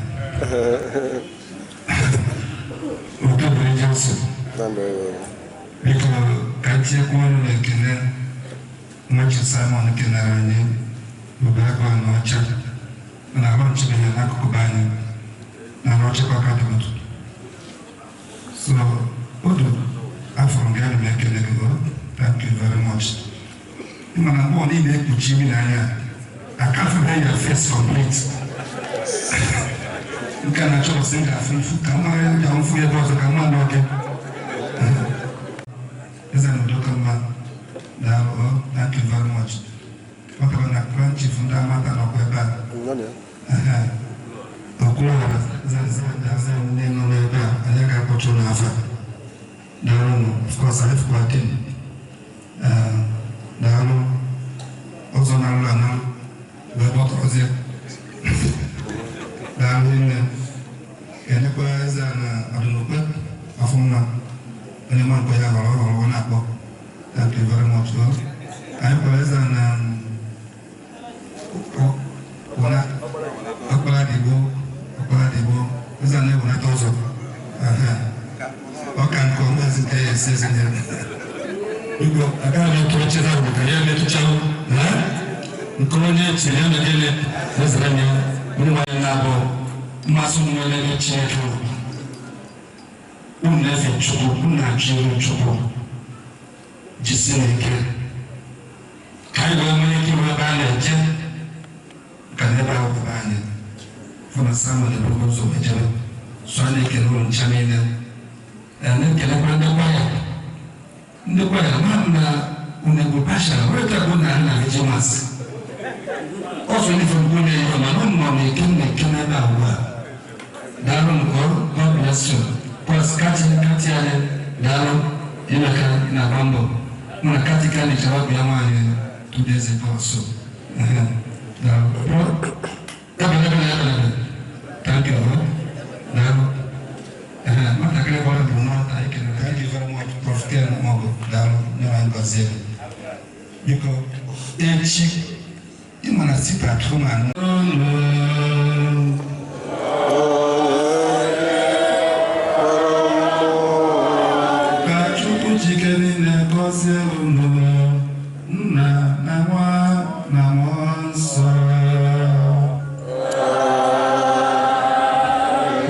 oke bụrụ Jesu. Biko, ka m tinyekwu ọnụ na ekele nwachi Simon kenere anyị. Obeagụ na ọcha na ahụ nchebeghị n'akụkụ be anyị na arụ ọchịkwa aka dị otu so odu afọrọ gị. Ana m ekele gị o. Thank you very much. Ịma na mgbe ọ niile ekpuchi imi na anya akafụbe ya face complete nke a na-achọpụsị m ga-afụ ifu ka m mara ya mfu ebe ọzọ ka mma n'oge eze na udo ka mma. Daalụ o. Thank you very much. Ọ bụrụ na grand chief ndị amata nọkwa ebe a. Okwuluọra ndị nọ n'ebe a, anyị ga-akpọcha ụlọ afa. Daalụ. Of course, anyị fụkwa din. Daalụ. Ọzọ na-alụ analụ wee gbọtọrọzie. Daalụ nne. Enekwa eze a na ọdụnukwe afọ nwa onye ma nkwe ya họrọ họrọ ọ na-akpọ. Thank you very much o. Anyị kwara eze a na ọkpara dịgbo, ọkpara dịgbo eze a na-ewelata ọzọ. Ọ ka nke ọma ezi nke ya esi ezi nyere. Biko, agaghị m ekwu oche ahụ maka ya emetụchawo nke onye chiri ya na gịnị ezere m ya. Ụmụ nwaanyị na-abụ mmasị unu nwere ebe Chineke unu na-efe Chukwu, unu na-achọ iru Chukwu, jisi n'ike ka anyị wee nwee ike iwe ebe a na-eje ka na ebe ahụ bụ anyị fụ na Samuel ebugo ụzọ wee jebe. So a na-ekele ụlọ ncha niile, na-ekelekwa ndị kwaya, ndị kwaya ma m na unu egwu pasha wetago na ha na-eje Mass ọsọ ndị fọdụ na-eyi, mana ụmụ nọ na-eke m na-eke n'ebe a ugbu a. Daalụ nke. God bless you. Plus kati kati anyị, daalụ imeka na-agba mbọ mụ na kati ka nechara ọbịa nwaanyị 2 days ago. So daalụ. Ebele ebele ebele. Thank you. Daalụ. Nwatakịrị gbara bụ nwata anyị kelere. Thank you very much, Prof Ken Mogo. Daalụ, nyere anyị gọzie gị. Biko, echi ịma na sit at home anụ. Ka Chukwu chike niile gọzie unu, Nna na Nwa na Mmụọ Nsọ.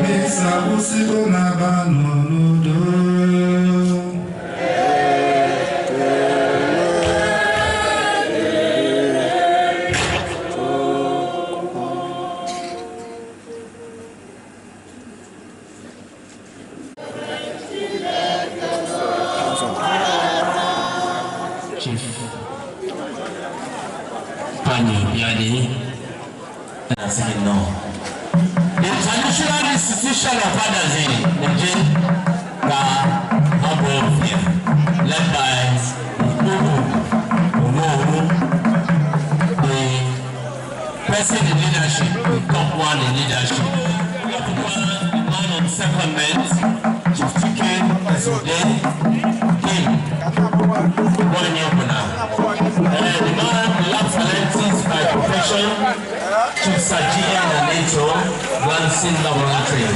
Misa kwụsịgo na-abanụ n'udo. Chief Panyi Obiadi na-asị gị nnọọ. The traditional institution of Adazi na-eje ka ọ bụ ofia. Led by Ikpoku Onowu, the person in leadership, the top one in leadership. The man on secondment, Chief Chike Ezude, King, Nwanyị. The man, the lab scientist by profession, Chief Sajia Naneto, Lansing Laboratory,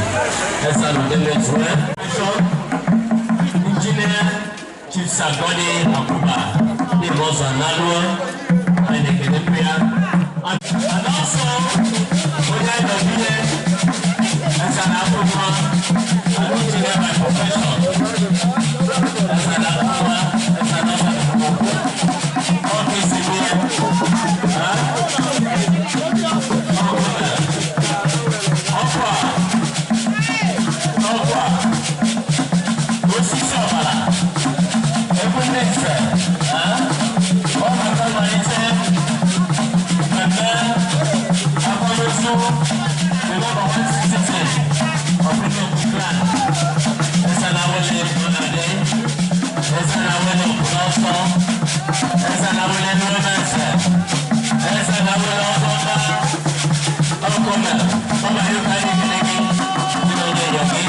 Esanudemezue, Engineer Chief Sagodi Akuba, Nimoza Nalua, and Ekenepia, and also, Onye Nobile, Esanabuma, an engineer by profession, Esanabuma, Esanabuma, OKCB, huh? Ọkwa, ọkwa, osisi ọbara, ebule nze, ọ maka mmalite mmemme akwamozu the number one citizen of Enugu clan, Esanawele Bonade, Esanawele Okunọsọ, Esanawele Nromese, Esanawele Ọzọmba, Ọkọmẹ, ọmọ yóò ká ní kékeré nínú ọjọ́ ìyọ̀kí.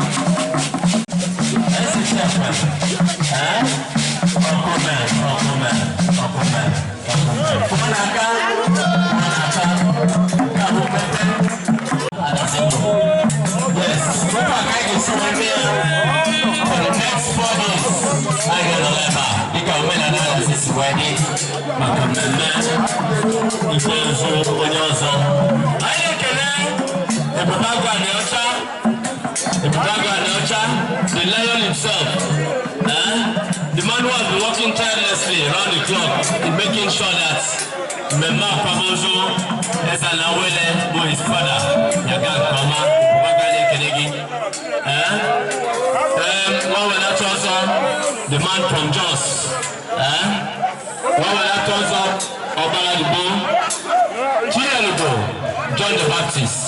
Ẹsì tí a pẹ̀, ẹ́ ọkọmẹ, ọkọmẹ, ọkọmẹ, ọkọmẹ. Kọ́nàká, kọ́nàká, káwọ́ pẹ́pẹ́. Yes, wọ́n ká yẹ sọ wọn bí for the next 4 days. Anyị ga-anọ ebe a dịka omenala ala si wee dị maka mmemme ikpeazụ onye ọzọ. Anyị na-ekele Ebube Agụ Anịọcha, Ebube Agụ Anịọcha, the lion himself, eh? The man who has been working tirelessly round the clock in making sure that mmemme akwamozu Eze Anawele bụ his father yaga nke ọma. Ebube Agụ anyị ekele gị. Eh? Nwa wenata ọzọ, the man from Jos. Eh? Nwa wenata ọzọ, Ọbara Igbo, Chinelugo, John the Baptist.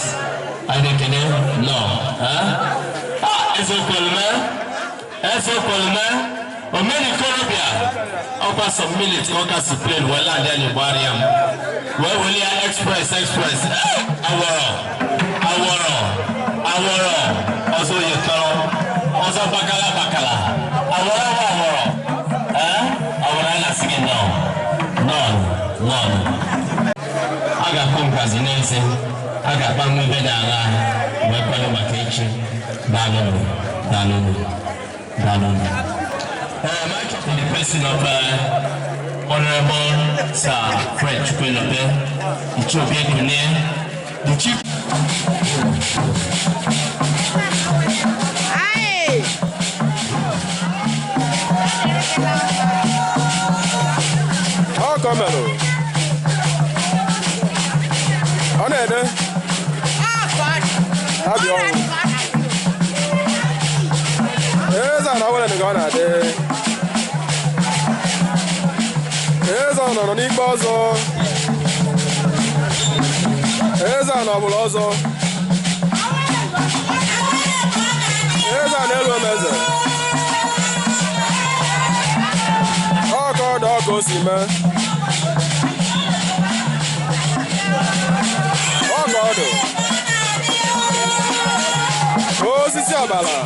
Anyị na-ekele nọ. Eh? Ah, Eze Okwolume, Eze Okwolume, omenikorobịa, ọkwa some minutes ka ọ ka si plane wee land ya n'Igbo ya m. Wee weli ya express express. Eh, awọrọ, awọrọ, awọrọ, ọzọ yetọrọ, ọzọ bakala bakala, awọrọ wa awọrọ. Eh? Awọrọ anyị na-asị gị nọ, nọ, nọ. A ga-akụ nkazi n'eze, a ga-akpa mmebe n'ala wee kwado maka echi. Daalụnụ, daalụnụ, daalụnụ. In the person of Honorable Sir Fred Chukwuelope, Ichie Kunie, the chief. Ọ ka o melụ. Ọ na-ede. Abịa ọnwụ. Eze a na awele ka ọ na-adị. Eze ọ nọrọ n'ikpe ọzọ. Eze a nọbụla ọzọ. Eze a na-elu m eze. Ọ ka ọ dị ọ ka o si mee. Ọ ka ọ dị. Osisi ọbara.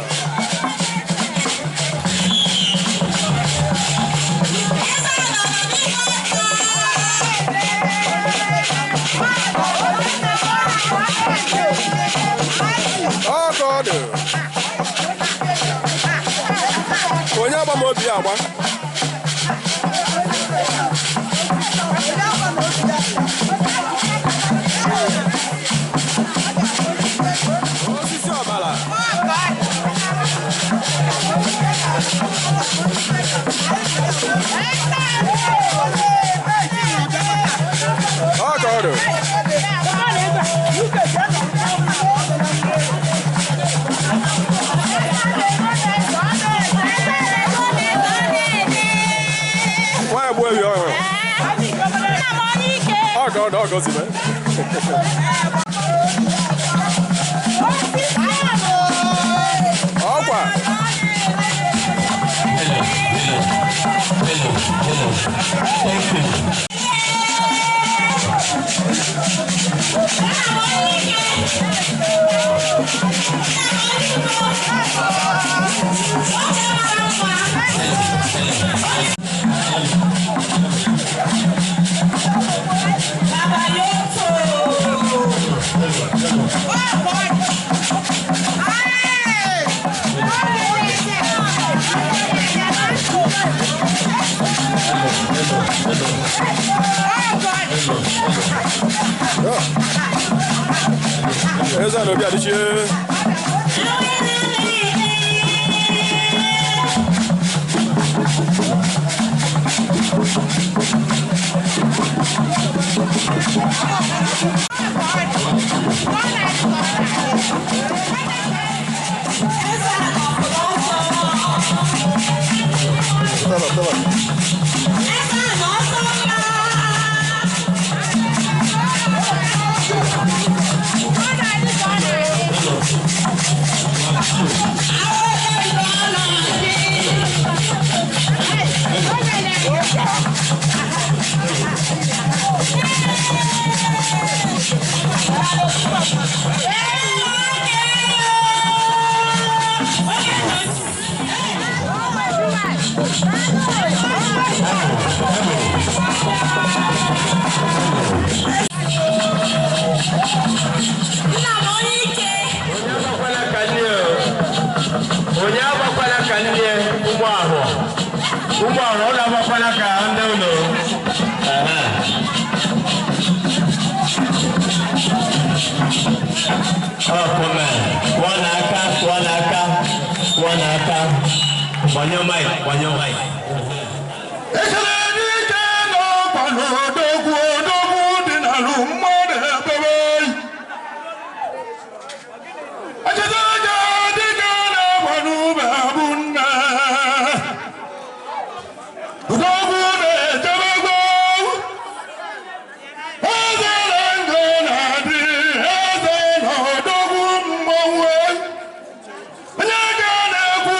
Ọ ka ọ dị. Onye agba m obi ya agba. Osisi ọbara. Ọ ka ọ dị. Nwaanyị gbuo ewi ọhụrụ. Ọ ka ọ dị ọ ka o si mee. Ọkwa. Hello, hello. Thank you. Eze na obi adịchie. Taba, taba. Onye agbakwala ka ndị ụmụ ahụ ụmụ ahụ ọ na-agbakwala ka ndị ụlọ. Ọkụme, kwụọ n'aka, kwụọ n'aka, kwụọ n'aka. Gbanyụọ mic, gbanyụọ mic. Ekele dike n'ọkwa n'odogwu odogwu dị n'alụ mmadụ ebebe. Echeta dike n'ọkwa n'ube bụ nne. Odogwu na-echebegbo. Eze na ndụ na-adị, eze na odogwu mmọnwụ. Onye ga na-ekwu,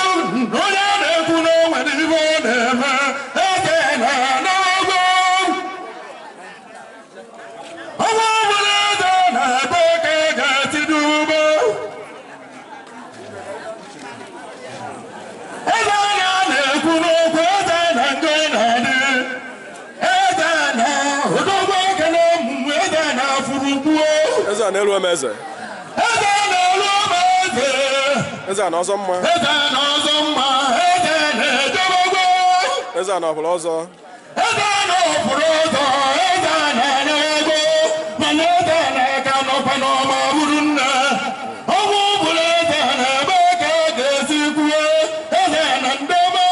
onye na-ekwu na o nwere ibe ọ na-eme, eze na-anagwo. Ọnwa ọbụla eze na-ebe ka a ga-esi n'ugbo. Eze na na-ekwu n'okwu, eze na njọ na-adị. Eze na odogwu ekele omume, eze na afụrụgbuo. Eze a na-elu ome eze. Eze na-elu ome eze. Eze a na ọzọ mma. Eze na ọzọ mma, eze na-ejebegwo. Eze a na ọbụla ọzọ. Eze na ọpụrụ ọzọ, eze na na-ego, mana eze na-aka nọkwa n'ọma bụrụ nne. Ọgwụ bụrụ eze na-ebe ka a ga-esi kwuo, eze na ndebe.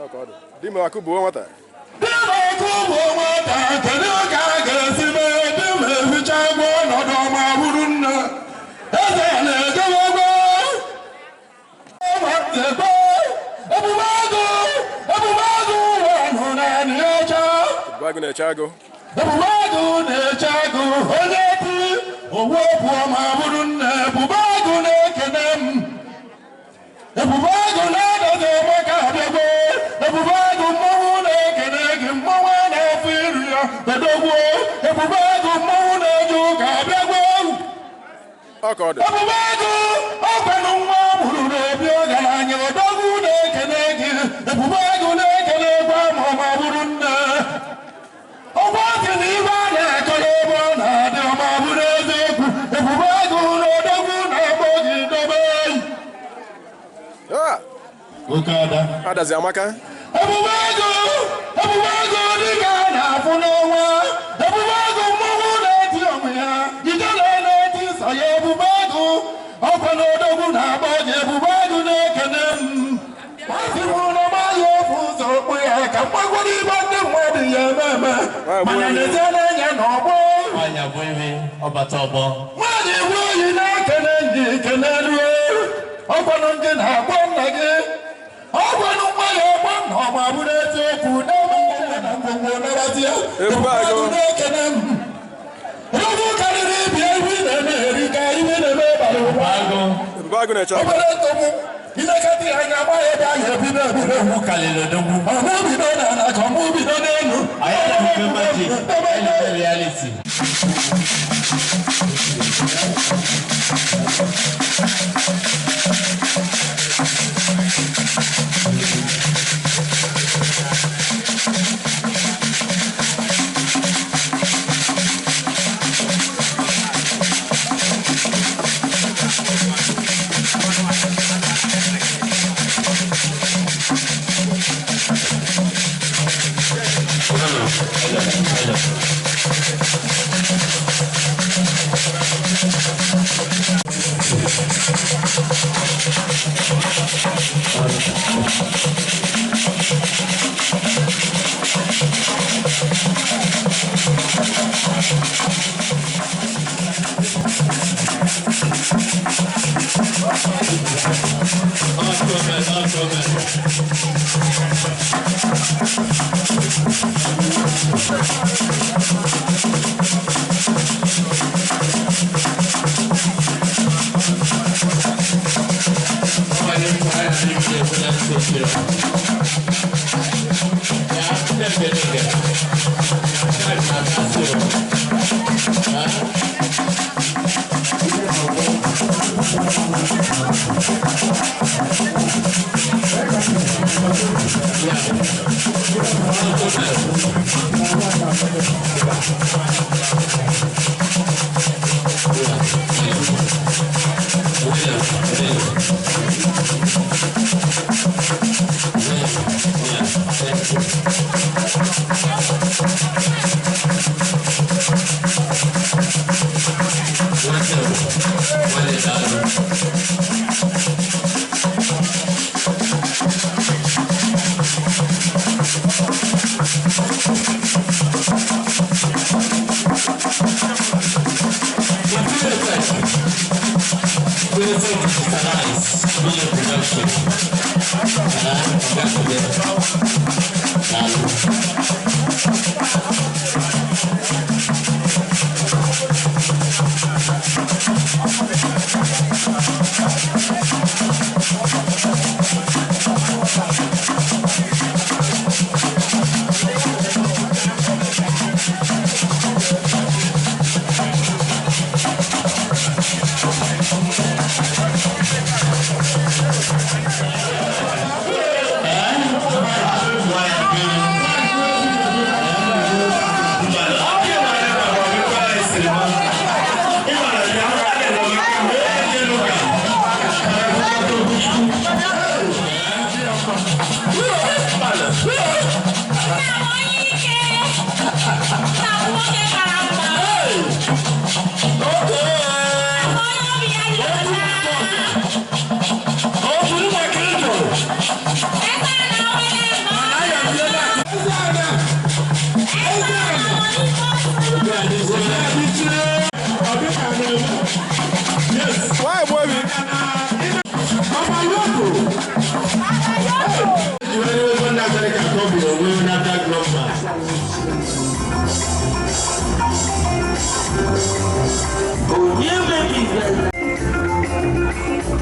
Ọ ka ọ dị. Di m akụ buo nwata. Di m akụ bụ nwata, kedu ka a ga-esi mee? Di m ehicha gwa ọnọdụ ọma bụrụ nne. Eze na-ejebegwo. Ebube agụ, ebube agụ ụwa nọ naanị ọcha. Ebube agụ na-eche agụ. Ebube agụ na-eche agụ, onye dị owu pụọ ma bụrụ nne. Ebube agụ na-ekene m. Ebube agụ na-adazi ọmaka abịagwo. Ebube agụ mmọnwụ na-ekene gị, mmọnwụ a na-afụ iru ya edogbuo. Ebube agụ mmọnwụ na-eje ụka abịagwo. Ọ ka ọ dị. Ebube agụ ọkwanụ nwa mụrụ n'obi ọgaranya odogwu na-ekene gị. Ebube agụ na-ekene gwa ma ọ ma bụrụ nne. Ọgwa sị na ibe a na-akọ n'ebe ọ na-adị ọma bụrụ eziokwu. Ebube agụ na odogwu na-akpọ gị dobe. Ah! Oke ada. Adazi amaka. Ebube agụ, ebube agụ dịka a na-afụ n'ọnwa. Ebube agụ mmọnwụ na-eti onwe ya, ijele na-eti nsọ ya. Ebube agụ, ọkwa na odogwu na-agba gị. Ebube agụ na-ekene m. Masị m na maghị ofu ụzọ okpu ya ka mgbagworo ibe ndị mmadụ ya eme eme. Mana n'ezie n'anya na ọgbọ. Nwaanyị abụ ihe ọbata ọgbọ. Nwaanyị bụ oyi na-ekene gị ekene rue. Ọkwanụ ndị na-akpọ nna gị. Ọkwanụ nwa ya ọgbọ nna ọma bụrụ eziokwu n'ebe nne na ngwongwo narazie. Ebube agụ. Na-ekene m. Egwu karịrị ibi ewi na-eme eri ka iwe na-eme bara ụba. Agụ. Ebube agụ na-eche agụ. Obere ntụmụ. Ilekọta ya anya agba ebe a ga-ebido ebido. Odogwu kalịrị odogwu. Ọmụ bido n'ala ka ọmụ bido n'elu. Anyị na-eme magic, anyị na-eme reality.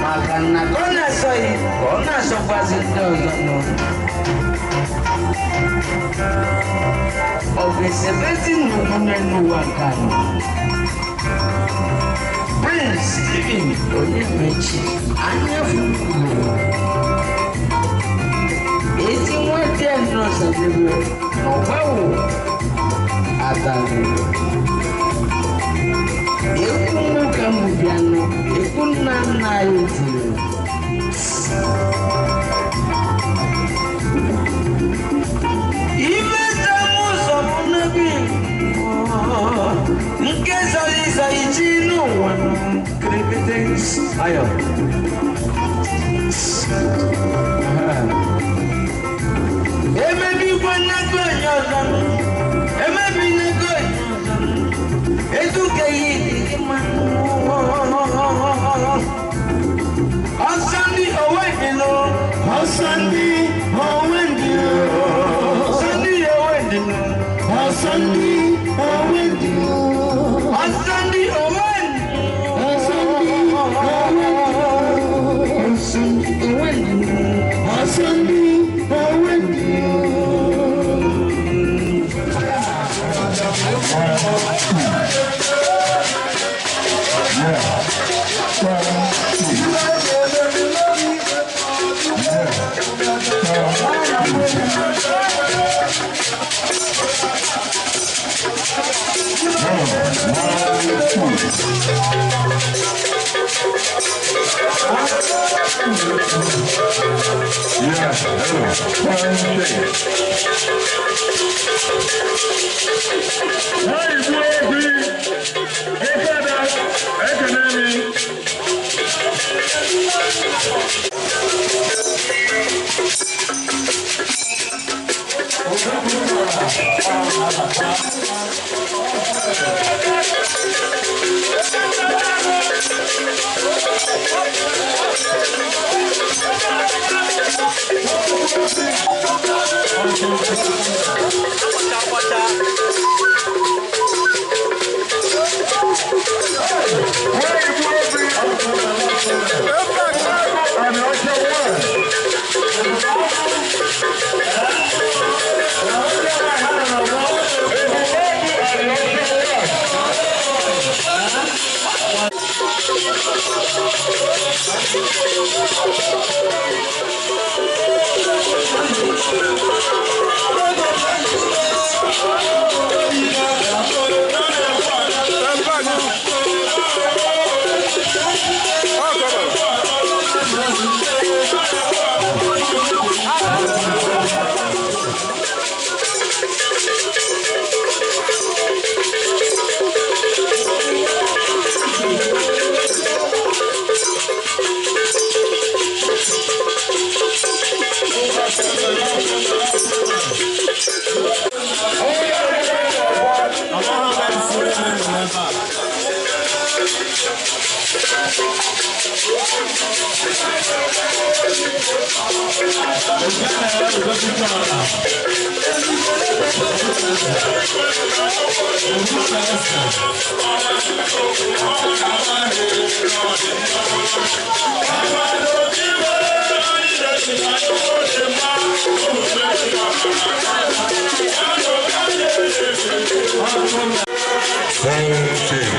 Maka na ka ọ na-asọghị ka ọ na-asọkwazị ndị ọzọ nọ. Ọ ga-esebezi n'omume n'ụwa nke anyị. Prince Stephen Onyemaechi Anyafukwuru ezi nwata ya nọsadebe n'ọgbawo abalị ekwu nwoke mụbịanụ ekwu nna nna anyị tiri ife ụzọ bụ n'ebe nke zara ịza iji n'ụwa kirikiri ayọ emebi igwe nnekọ onye ọzọ emebi nnekọ onye ọzọ edukeghị dị mma ọsọ ndị owe dị nụ Ọsọ ndị onwe ndị ọsọ ndị owe dị nụ ọsọ ndị onwe ndị ọsọ ndị owe ọsọ ndị onwe ndị ọsọ ndị onwe Yeah, hello. One, two.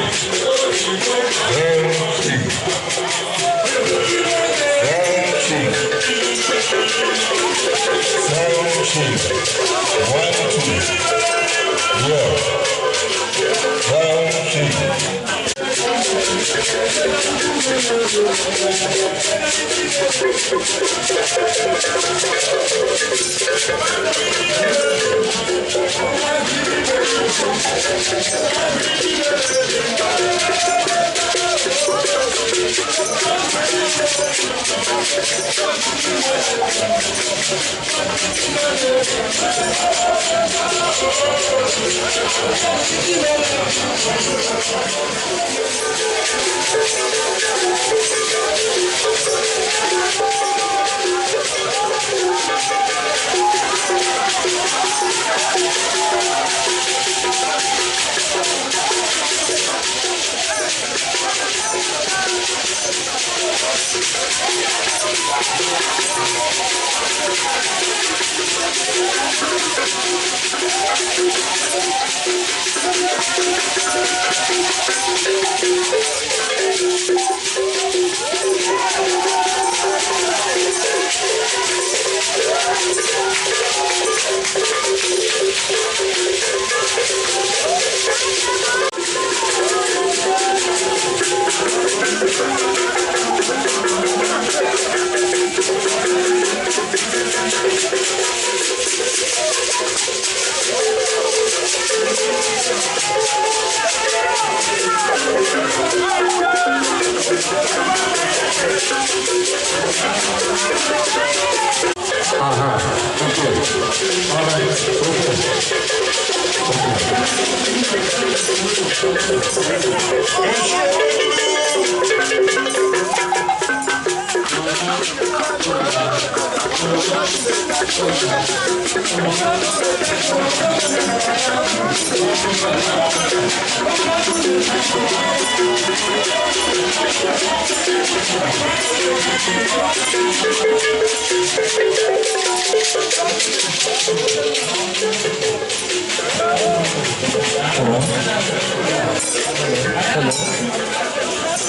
Hello.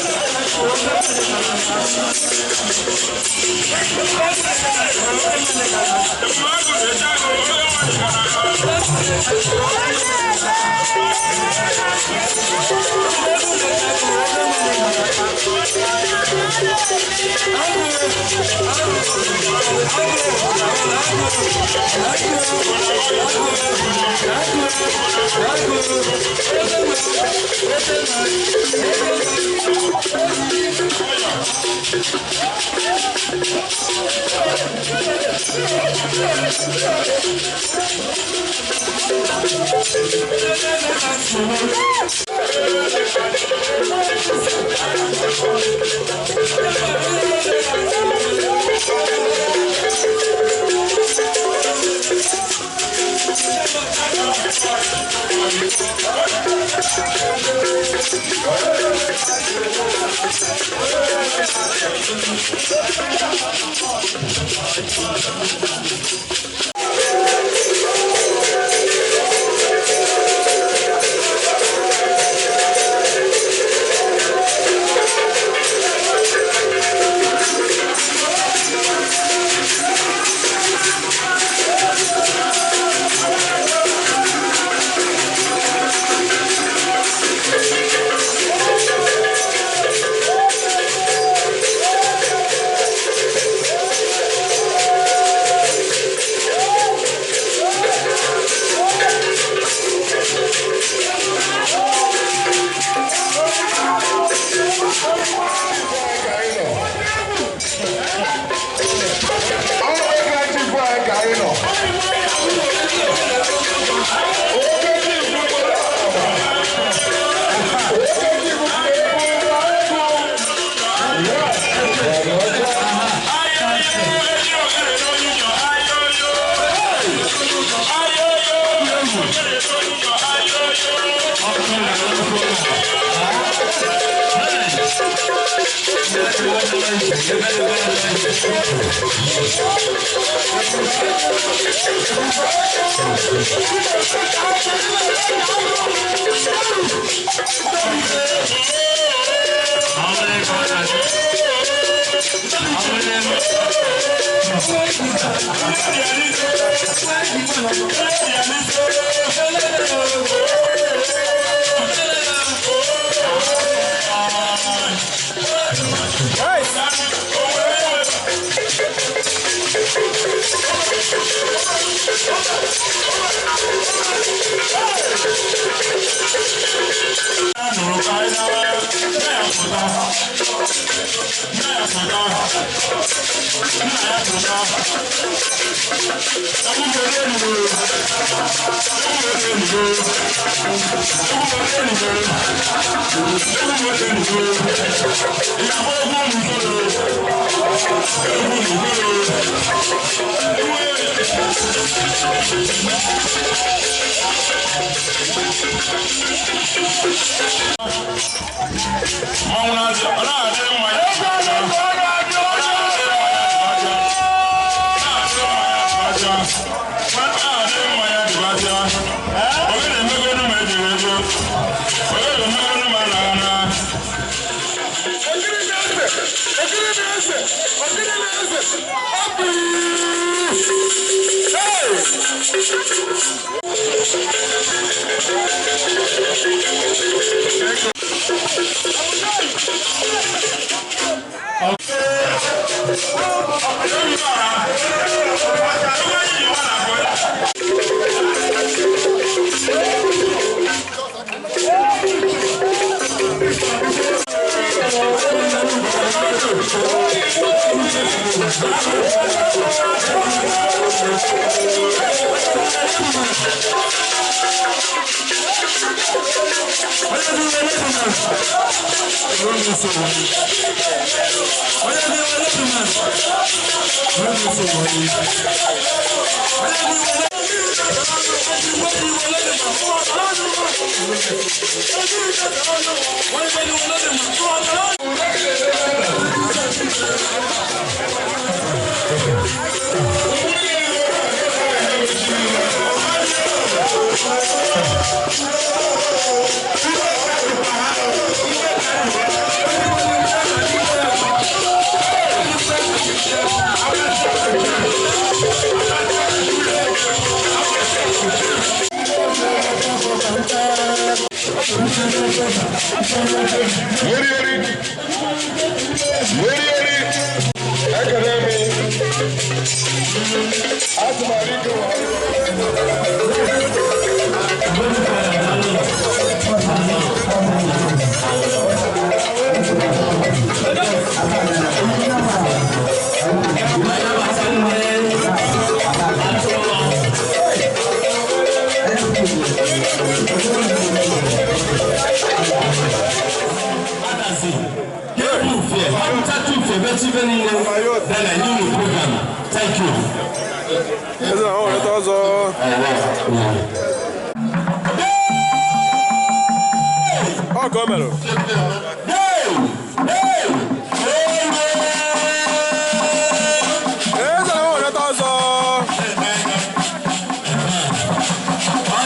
Thank you. Eri eri eri eri, ekele mi atụmatụ ike. Thank you. Eze na ọ nwere ọzọ. Ọ ka o mere. Eze na ọ nwere ọzọ.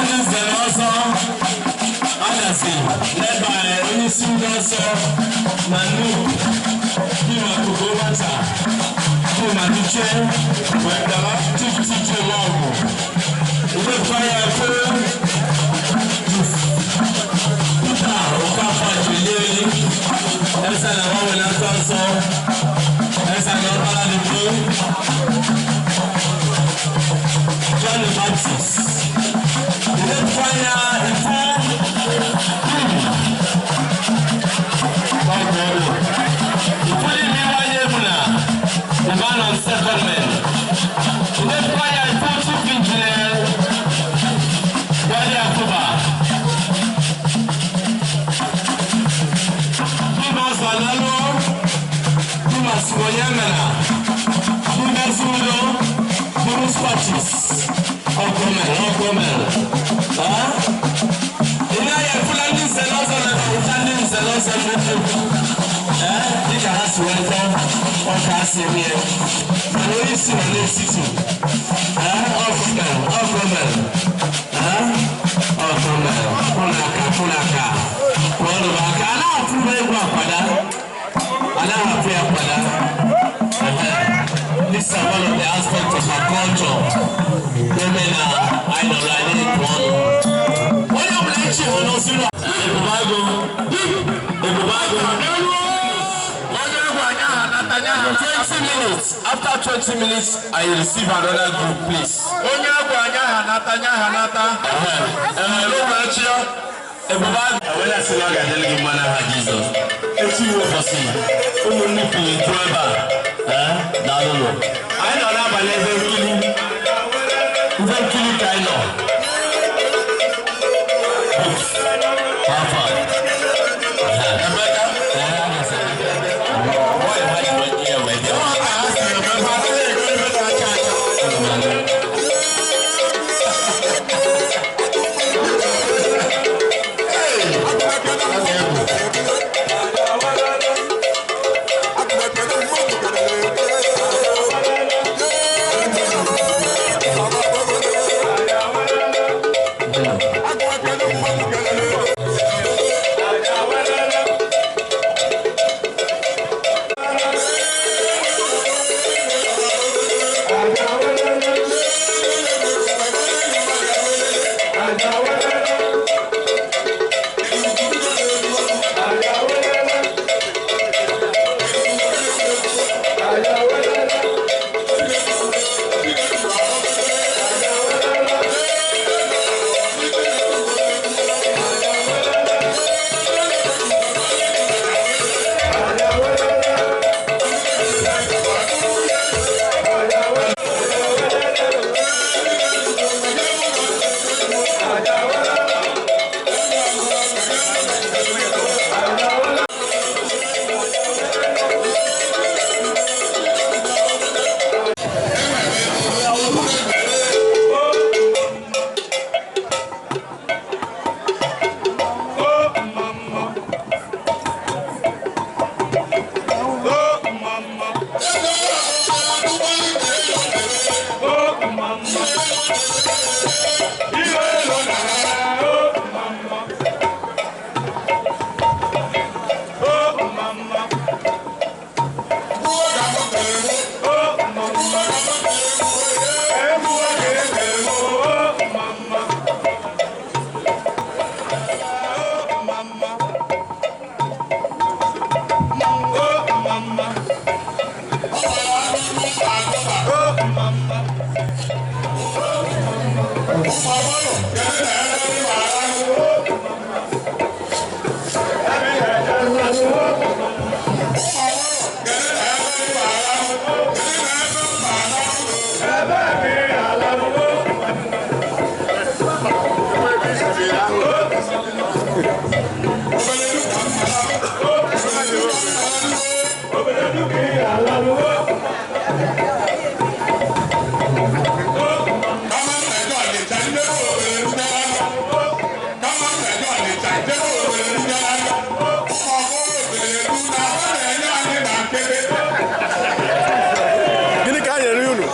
Ndị nze na ọzọ Adasi, led by onyeisi ndị ọzọ na Nnukwu Dima Kogobata, Dima Duche, Wendala Chief Chiche Lọgụ, Ilekwa ya efe Peter Okafor Jelieli, Eze na Nwanwe na Ntọ Nsọ, Eze na Ọkpara Dịbụ, John the Baptist. Ilekwa ya ife The man on second man. Ilekwa ya ife chief engineer Wale Akuba. Bima Zalalo, Bima Siwonyamena, Bima Zulo, Bima Spatis. Ọkọmel, ọkọmel. Ilé ayé Fúlàní nze na Fúlàní nze n'ọzọ nnukwu. Dịka ha si wee kpọọ, ọka ha si eme ya. Mana onye isi nọ n'etiti. Ọkọmel, ọkọmel. Ọkọmel, kwụnaka, kwụnaka. Kwụọnụ m aka. A na-atụ egwu akwada. A naghị atụ ya akwada. This is one of the aspects of our culture. Women are idolizing one. Onye ọbụla echi hụ n'osiri Ebube Agụ. Ebube Agụ. 20 minutes. After 20 minutes, I receive another group, please. Onye agwụ anya ha nata, anya ha nata. Ebube Agụ. Enwere asị na ọ ga-adịrị gị mma n'aha Jizọs. Echi iwe ụbọchị, ụmụnne piri ntu ebe a. Daalụnụ. Anyị nọ n'abalị ebe nkiri. Ebe nkiri ka anyị nọ. Afọ a. Gịnị ka a nyere unu?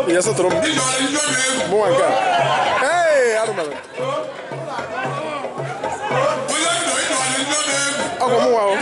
Ihe sụtụrụ m mụnwa nke a. Ee, arụmara ọkwa mụnwa o.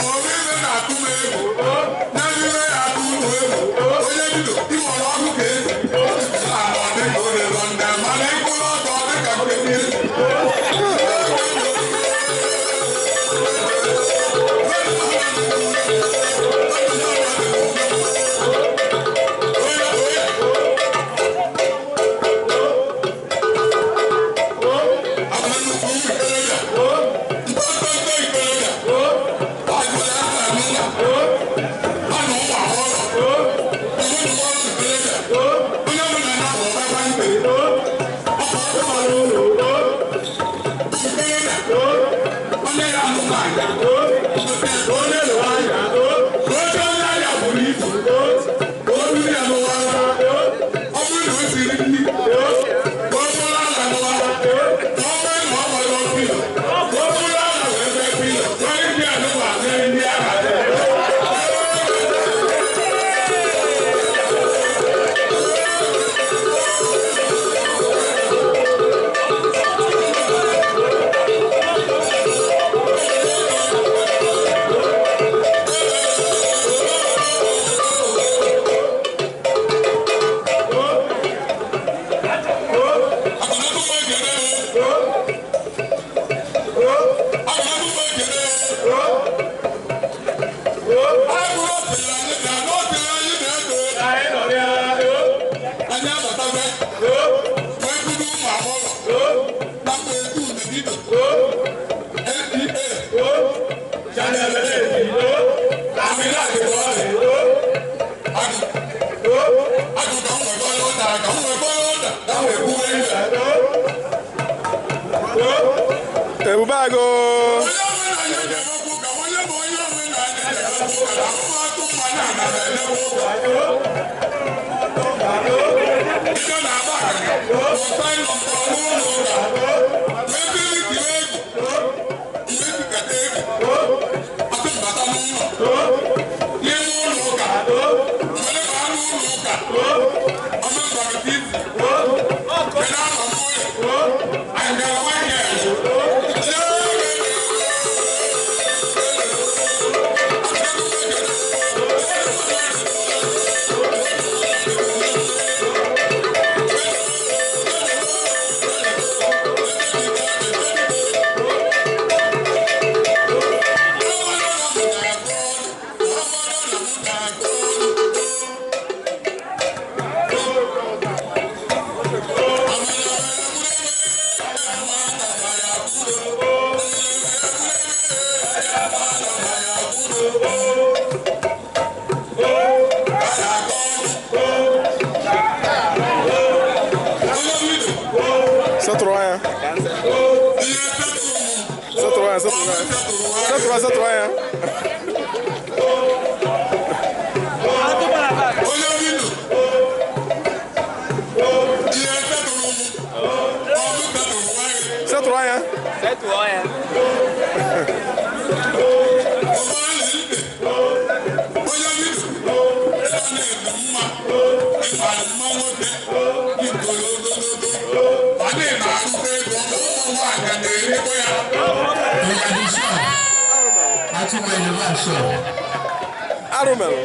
Ebube agụ. Setụrụ anya. Setụrụ anya, setụrụ anya. Setụrụ anya, setụrụ anya. Setụrụ anya. Setụọ ya. Arụ mere.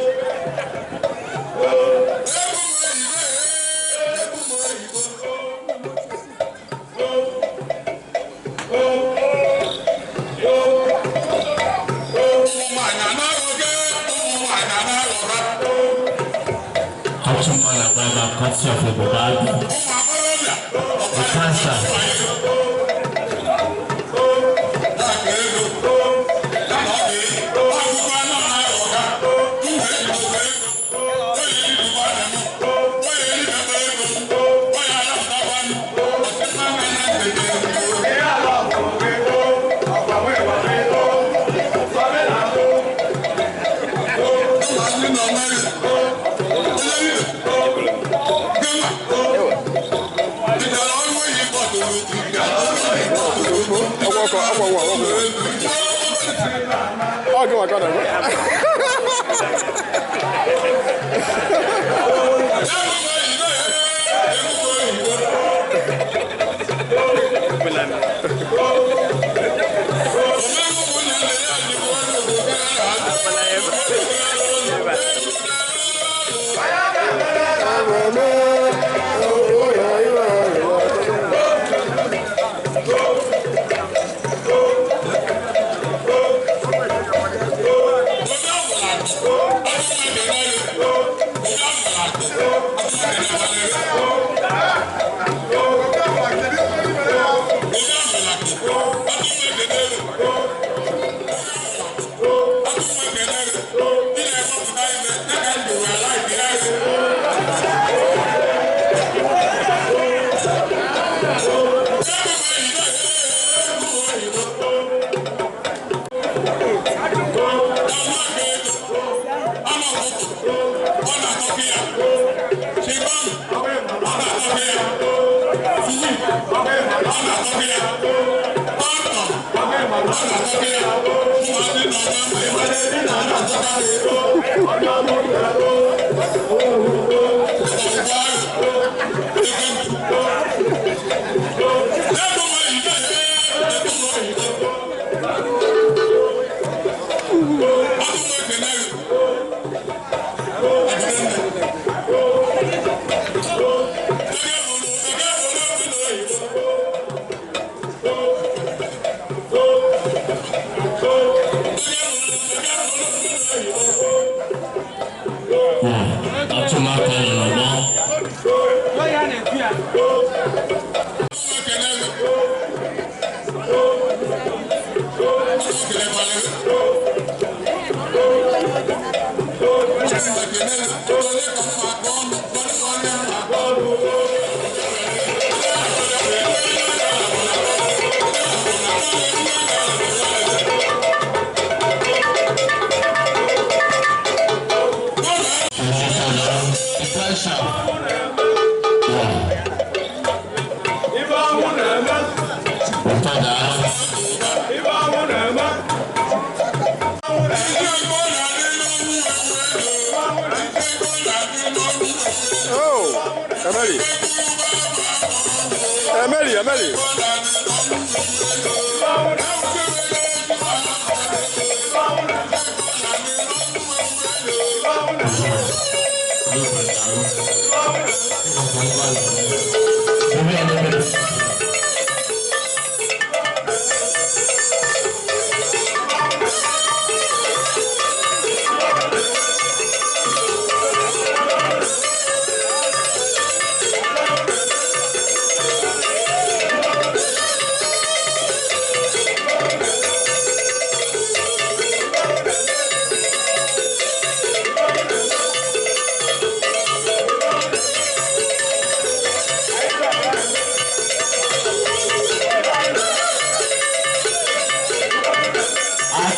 Achụmala Baba, courtesy of Ebubadu. The cancer. Ọgwụ ọkọ, ọgwụ ọgwụ ọgwụ. Ọ gị nwa ka ọ na-agwa. Atụmatụ nọ n'ọgbọ. The pressure. Ụtọ daalụ. Oh, Emily. Emily, Emily.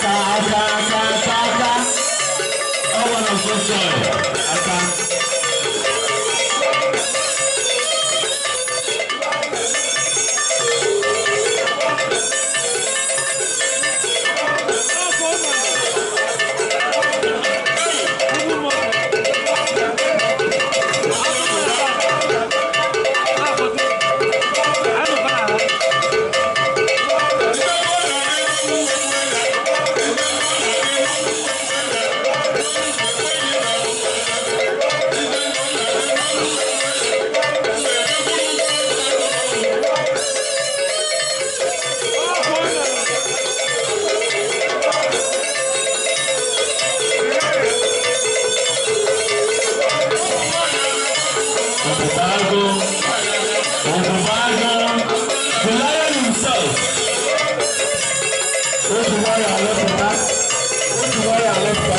Aka, aka, aka, aka, aka. Ọ nwere ọsọsọ aka. Obubago, Obubago, the lion himself. Otu nwayọ alepụta, otu nwayọ alepụta.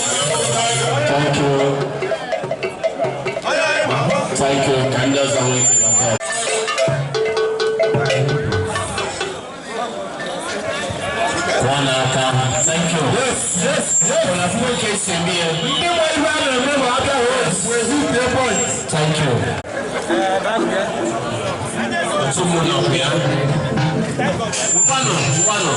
Thank you. Thank you. Ka ndị ọzọ nwee ike bata. Kụọ n'aka. Thank you. Yes, yes, yes. Ụlọ akwụkwọ ka esi eme ya. Ndị nwe ihe a na-eme ma aka wee hit point. Thank you. Otu mụ nọ ya. Ngwanụ, ngwanụ.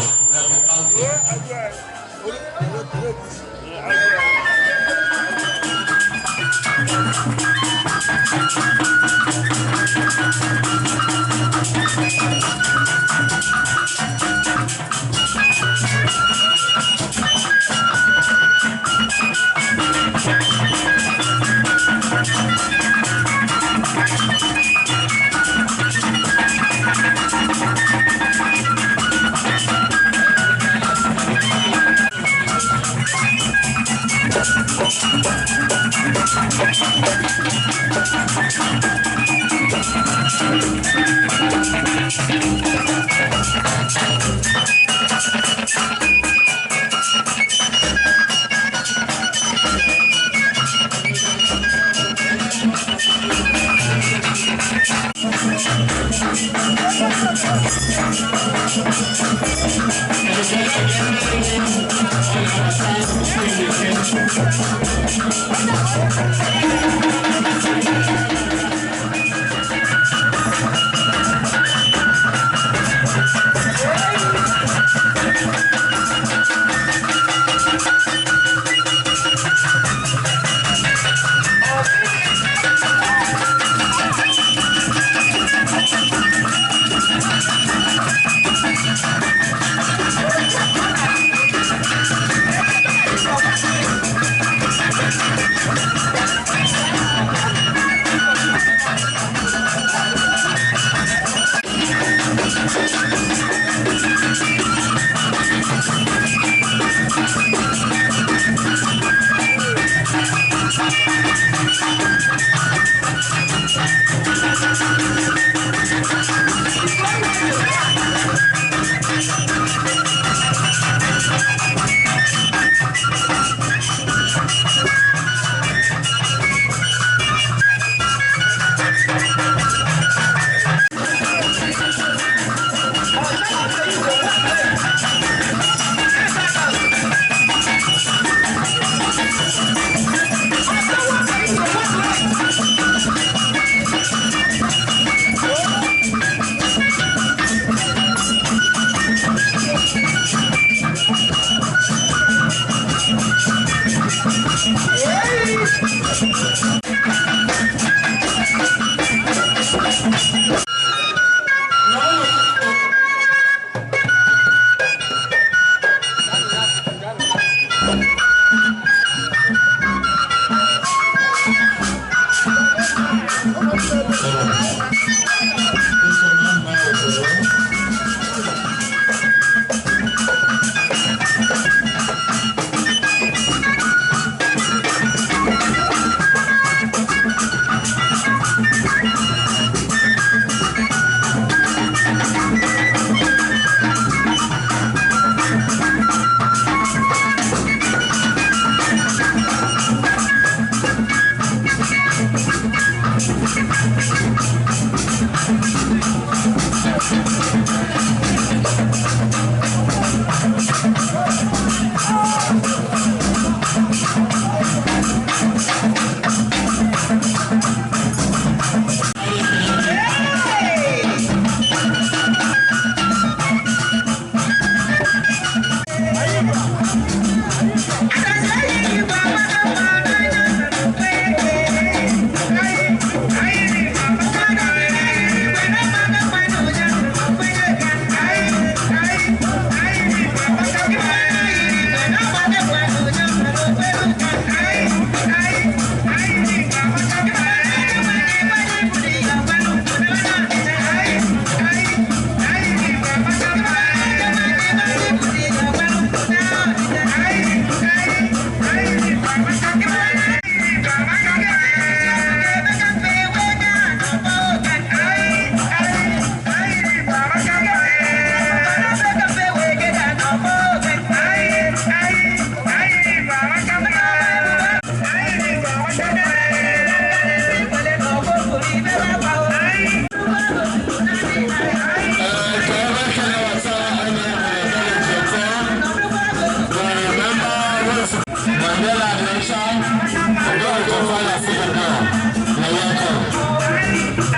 Daniela Adresha, and go to Father Secretary. You're welcome.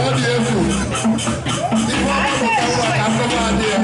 Ọ dị egwu. Ife ọma pụta ụwa ka akụkọ adị ya.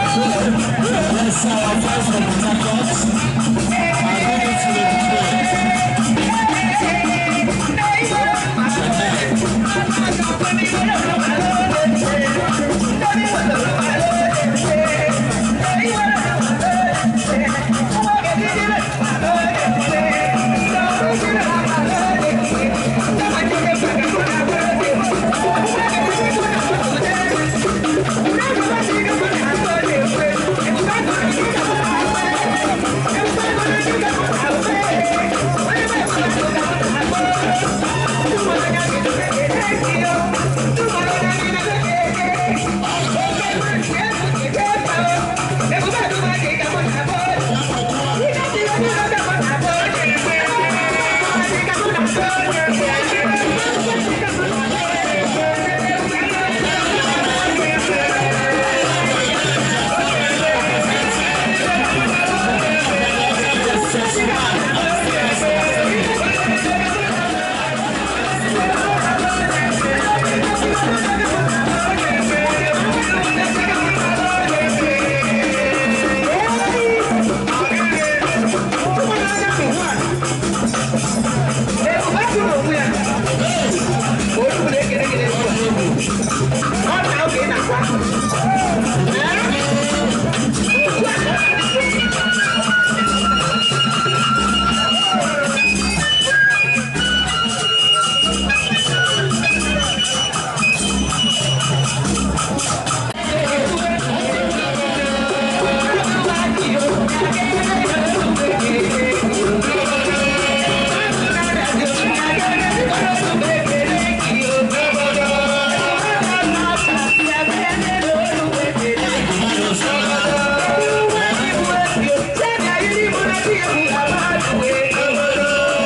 Yes, our friends from Port Harcourt are going to the Thank you.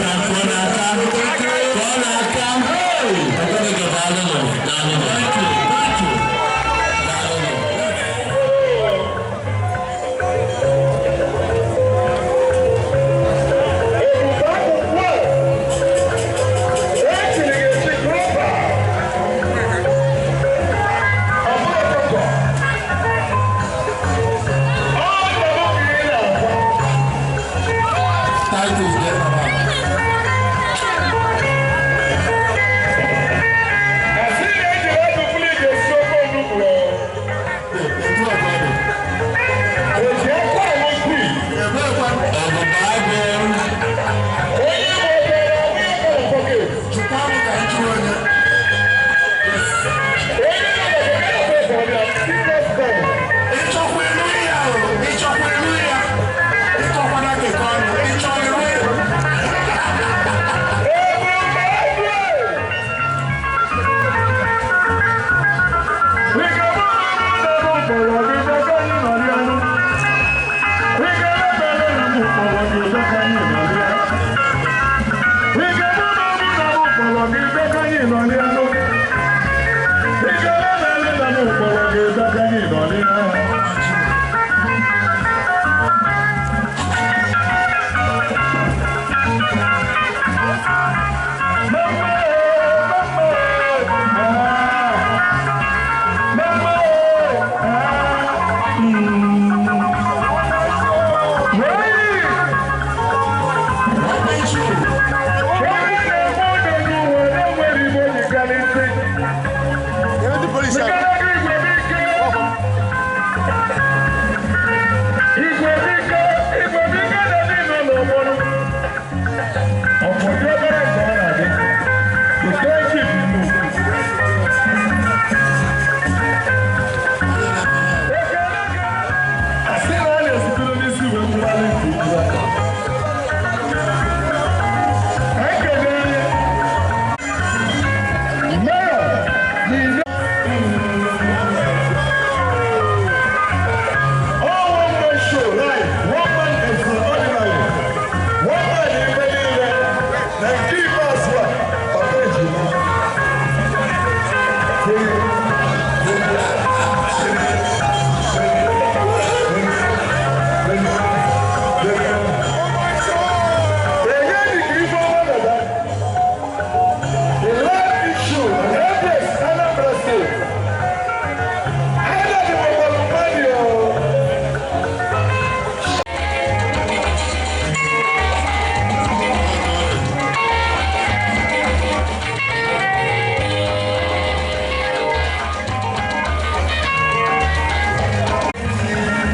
n'aka, kụọ n'aka, kụọ n'aka. Okorobịa, daalụnụ, daalụnụ. Thank you, thank you. Daalụnụ. Titus dey around. Ịchọkwa ịlụ ya o, ịchọkwa ịlụ ya, ịkọkwana keke ọnụ, ịchọ ịlụ ya.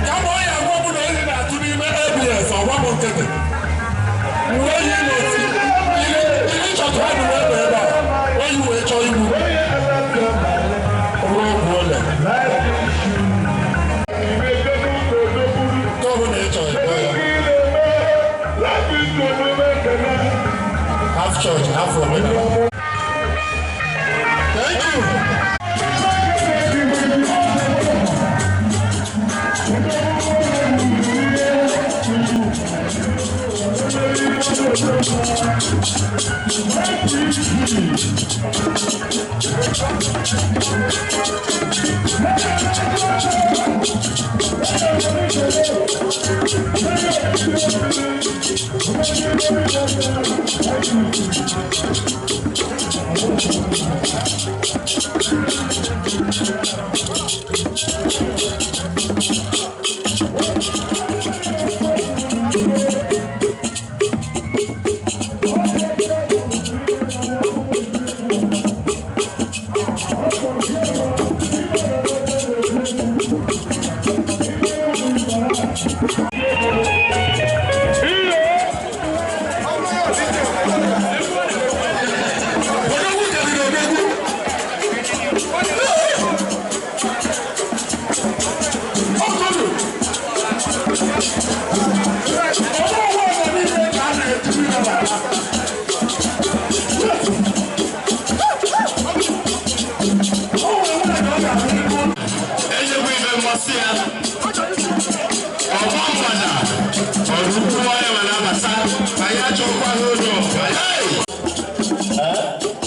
Kama ọ ya agwa m na oyi na-atụ n'ime ABS, ọgwa m nkịtị. Mgbe oyi na-eti, ile chọtụ ha dị wee ebe a, oyi wee chọọ igbu. Ruo ogwu ole. Nke ọbụla ị chọrọ ịkpọ ya. Half church, half omenala. Thank you.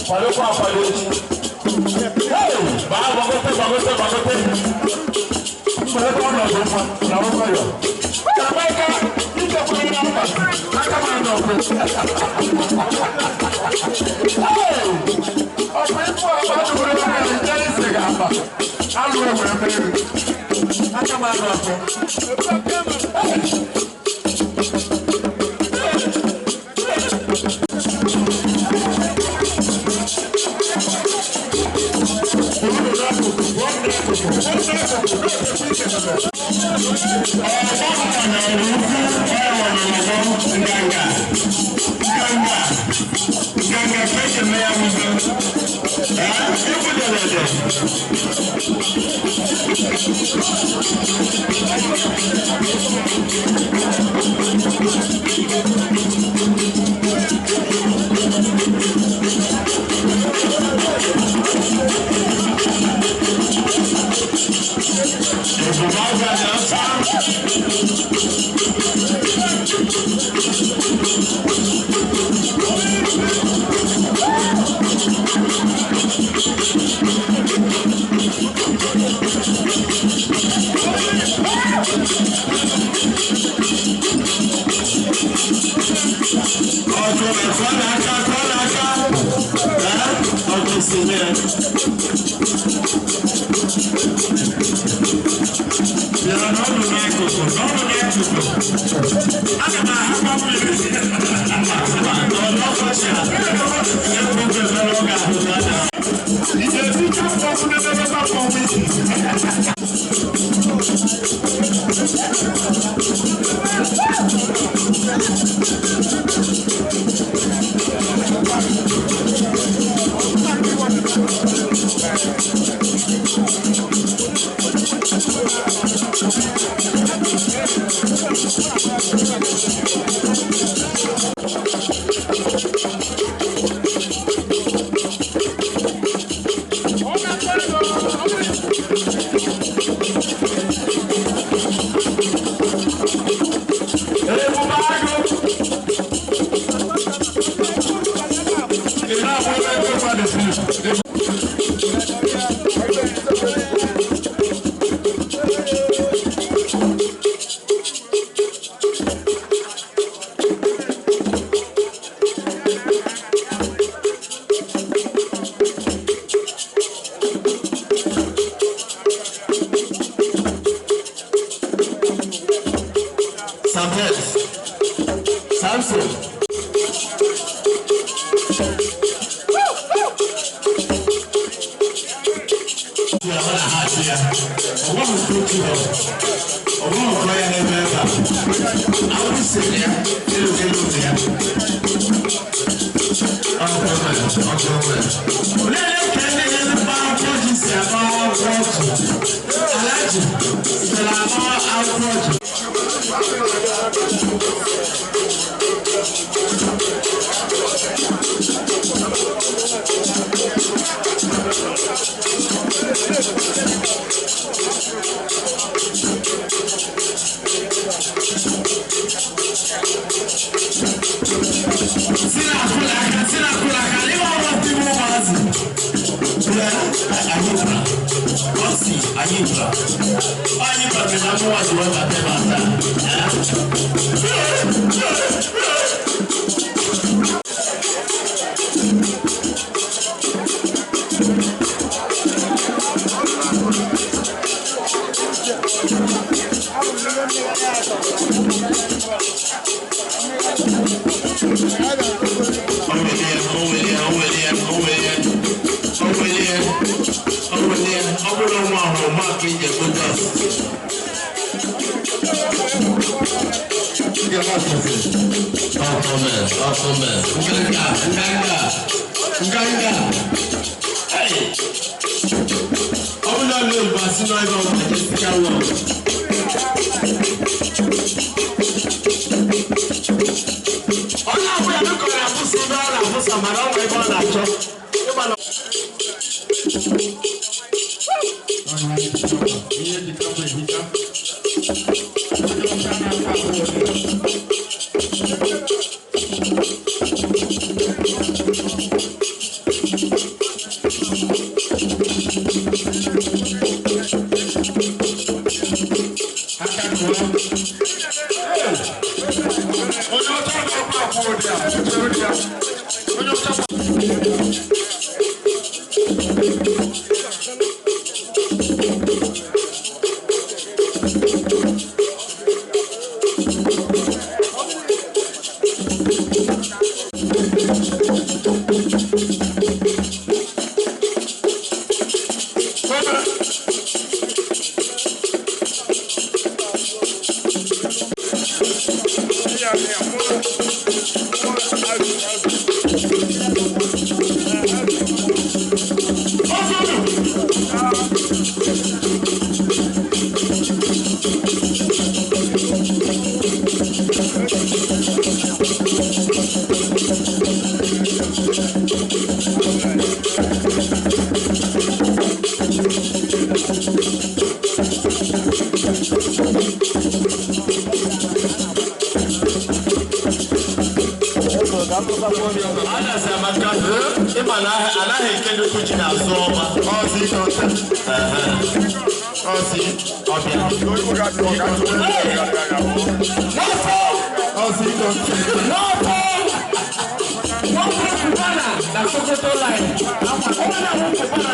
Kwadokwa akwado echi. Baa gbagote gbagote gbagote. Mgbe ọnọdụ mma na nwayọ. Jamaica, ichekwara na mba, aka m anọ ọkụ. Ọkụ ịfụ akpa tụrụ ebe ije isi ga-aba. Alụ enwe mmeri. Aka m anọ ọkụ. Anaghị eke nnukwu ji n'azụ ọma ọzi ọbịa na Sokoto line.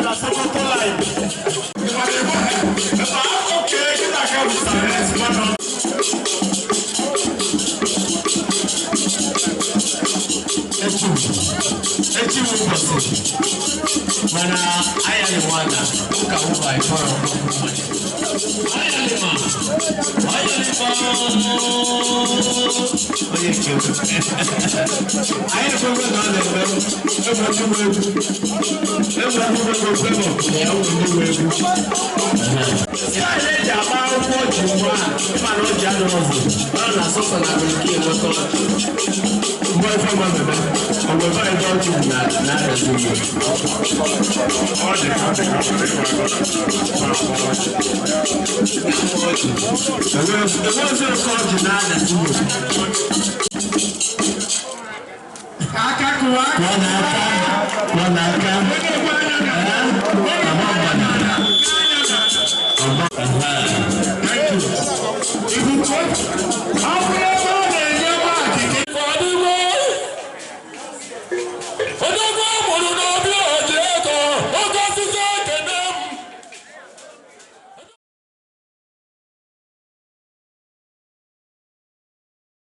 Na Sokoto line. Echi wụ ụbọchị mana ayalị nwana ụka ụba ịkpọrọ ayalị ma ayalị ma onye nke anyị ekwekwe na ọ na-eme egwu ndị nwe egwu egwu ndị nwe egwu egwu na ya ụmụ ndị nwe egwu. Style eji agba akwụkwọ ji mgbe a ịma na ọ ji anọrọzi ọ na asọsọ na bekee nweta ọchị mgbe ife ọma mebe ọgwụ ebe anyị dọọ ji na na-adazi ugbo. Enwezi oke ọjị na-adazi ugbo. Aka kụwa. Kụọ n'aka, kụọ n'aka.